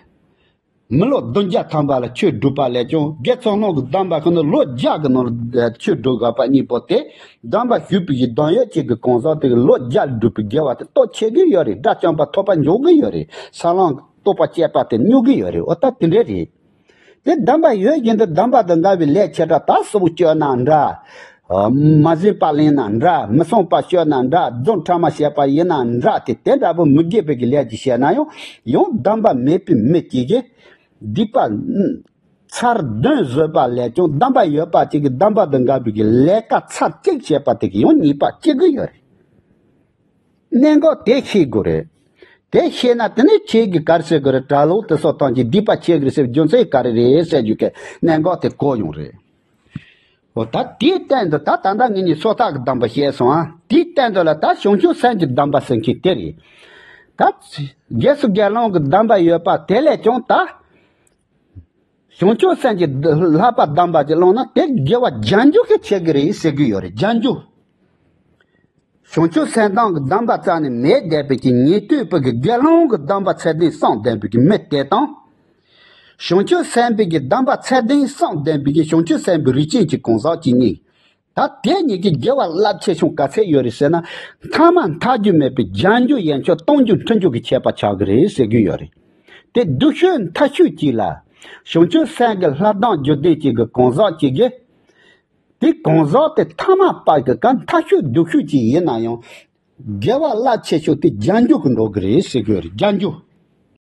མི་ལོ་བདུན་བརྒྱ་ཐམ་པ་ལ་ཆོས་སྒྲུབ་པ་ལས་ཀྱང་དགེ་ཚོགས་ལ་གི་གདམས་པ་ཁོ་ན་ལོ་བརྒྱ་གི་ནང་ལ་ཆོས་སྒྲུབ་དགོས་པ་གཉིས་པོ་དེ་གདམས་པ་ཞུས་པའི་གི་གདམས་ཡོད་ཅིག་གི་གང་ཟག་དེ་གི་ལོ་བརྒྱ་སྒྲུབ་པའི་དགེ་བ་དེ་སྟོབས་ཆེ་གི་ཡོད་རེད། དགྲ་བཅོམ་པ་ཐོབ་པ་འཇོག་གི་ཡོད་རེད། ས་ལམ་རྟོགས་པ་སྤྱད་པ་དེ་སྨྱོ་གི་ཡོད་རེད། འོ་ད་དེ་འདྲ་རེད། དེ་གདམས་པ་ཡོད་བཞིན་དུ་གདམས་པ་དང་འགལ་བའི་ལས་ཆེ་དྲགས་ད་སྲོག་གཅོད་ན་འདྲ། མ་བཟོད་པ་ལེན་ན་འདྲ། མི་ཚངས་པ་སྤྱོད་ན་འདྲ། རྫུན་ཕྲ་མ་བཤད་པ་ཡིན་ན་འདྲ། དེ་དེ་འདྲ་པོ་མི་དགེ་བའི་གི་ལས་ཅིག་བྱས་ན་ཡང་ཡང་གདམས་པ་མེད་པའི་མི་གཅིག་གིས་སྡིག་པ་ཚར་བདུན་བཟོས་པ་ལས་ཀྱང་གདམས་པ་ཡོད་པ་གཅིག་གིས་གདམས་པ་དང་འགལ་བའི་གི་ལས་ཀ་ཚར་གཅིག་བྱས་པ་དེ་གིས་ཡང་ཉེས་པ་སྐྱེ་གི་ཡོད་རེད། གནད་འགག་དེ་ཤེས་དགོས་རེད། དེ་ཤེས་ན་དེ་ནས་ཁྱེད་ཀྱིས་ག་རེ་ཟེར་དགོས་རེད། གྲྭ་ལོག་དེ་ཚོ་ཐམས་ཅད་སྡིག་པ་ཆེ་གི་རེད་ཟེར་རྒྱུ་མཚན་ག་རེ་རེད་ཟེར་རྒྱུ་གི་གནད་འགག་དེ་གོ་ཡོང་རེད། འོ་ད་དེའི་སྟེང་དུ་ད་ད་ལྟ་ངེད་གཉིས་སོ་ཐར་གྱི་གདམས་པ་བཤད་སོང་ཨ། དེའི་སྟེང་དུ་ལ་ད་བྱང་ཆུབ་སེམས་ཀྱི་གདམས་པ་ཟེར་མཁན་དེ་རེད། ད་རྗེས་སུ་དགེ་སློང་གི་གདམས་པ་ཡོད་པ་དེ་ལས་ཀྱང་ད། བྱང་ཆུབ་སེམས་ཀྱི་ལྷག་པ་གདམས་པ་ཅིག་བླངས་ན་དེ་དགེ་བ་རྒྱ་འགྱུར་གྱི་ཆེ་གི་རེད་ཟེར་གི་ཡོད་རེད། རྒྱ་འགྱུར། བྱང་ཆུབ་སེམས་གདམས་ཀྱི་གདམས་པ་རྩ་ནས་མེད་བསྡད་པའི་གི་ཉན་ཐོས་པའི་གི་དགེ་སློང་གི་གདམས་པ་ཚད་ལྡན་གསུམ་ལྡན་པའི་གི་མི་དེ་དང་། བྱང་ཆུབ་སེམས་དཔའི་གི་གདམས་པ་ཚད་ལྡན་གསུམ་ལྡན་པའི་གི་བྱང་ཆུབ་སེམས་དཔའི་རིགས་ཅན་གྱི་གང་ཟག་གཅིག་གཉིས། ད་དེ་གཉིས་ཀྱི་དགེ་བ་རླབས་ཆེ་ཆུང་ག་ཚད་ཡོད་རེད་ཟེར་ན། ཐ་མ་མཐའ་རྒྱུ་མེད་པའི་རྒྱ་འགྱུར་ཡན་ཆད་སྟོང་རྒྱུ་འཕྲི་འགྱུར་གྱི་ཁྱད་པར་ཆགས་ཀྱི་རེད་ཟེར་གྱི་ཡོད་རེད། དེ་སྡུག་ཤོས་མཐའ་ཤོས་གཅིག་ལ། བྱང་ཆུབ་སེམས་ཀྱི་ལྷ་གདམས་རྒྱུད་ལྡན་གཅིག་གི་གང་ཟག་གཅིག་གིས། དེ་གང་ཟག་དེ་ཐ་མ་བར་གྱི་ཀ་མཐའ་ཤོས་སྡུག་ཤོས་གཅིག་ཡིན་ན་ཡང་། དགེ་བ་རླབས་ཆེ་ཤོས་དེ་རྒྱ་འགྱུར་གྱི་འགྲོ་གི་རེད་ཟེར་གྱི་ཡོད་རེད། རྒྱ་འགྱུར།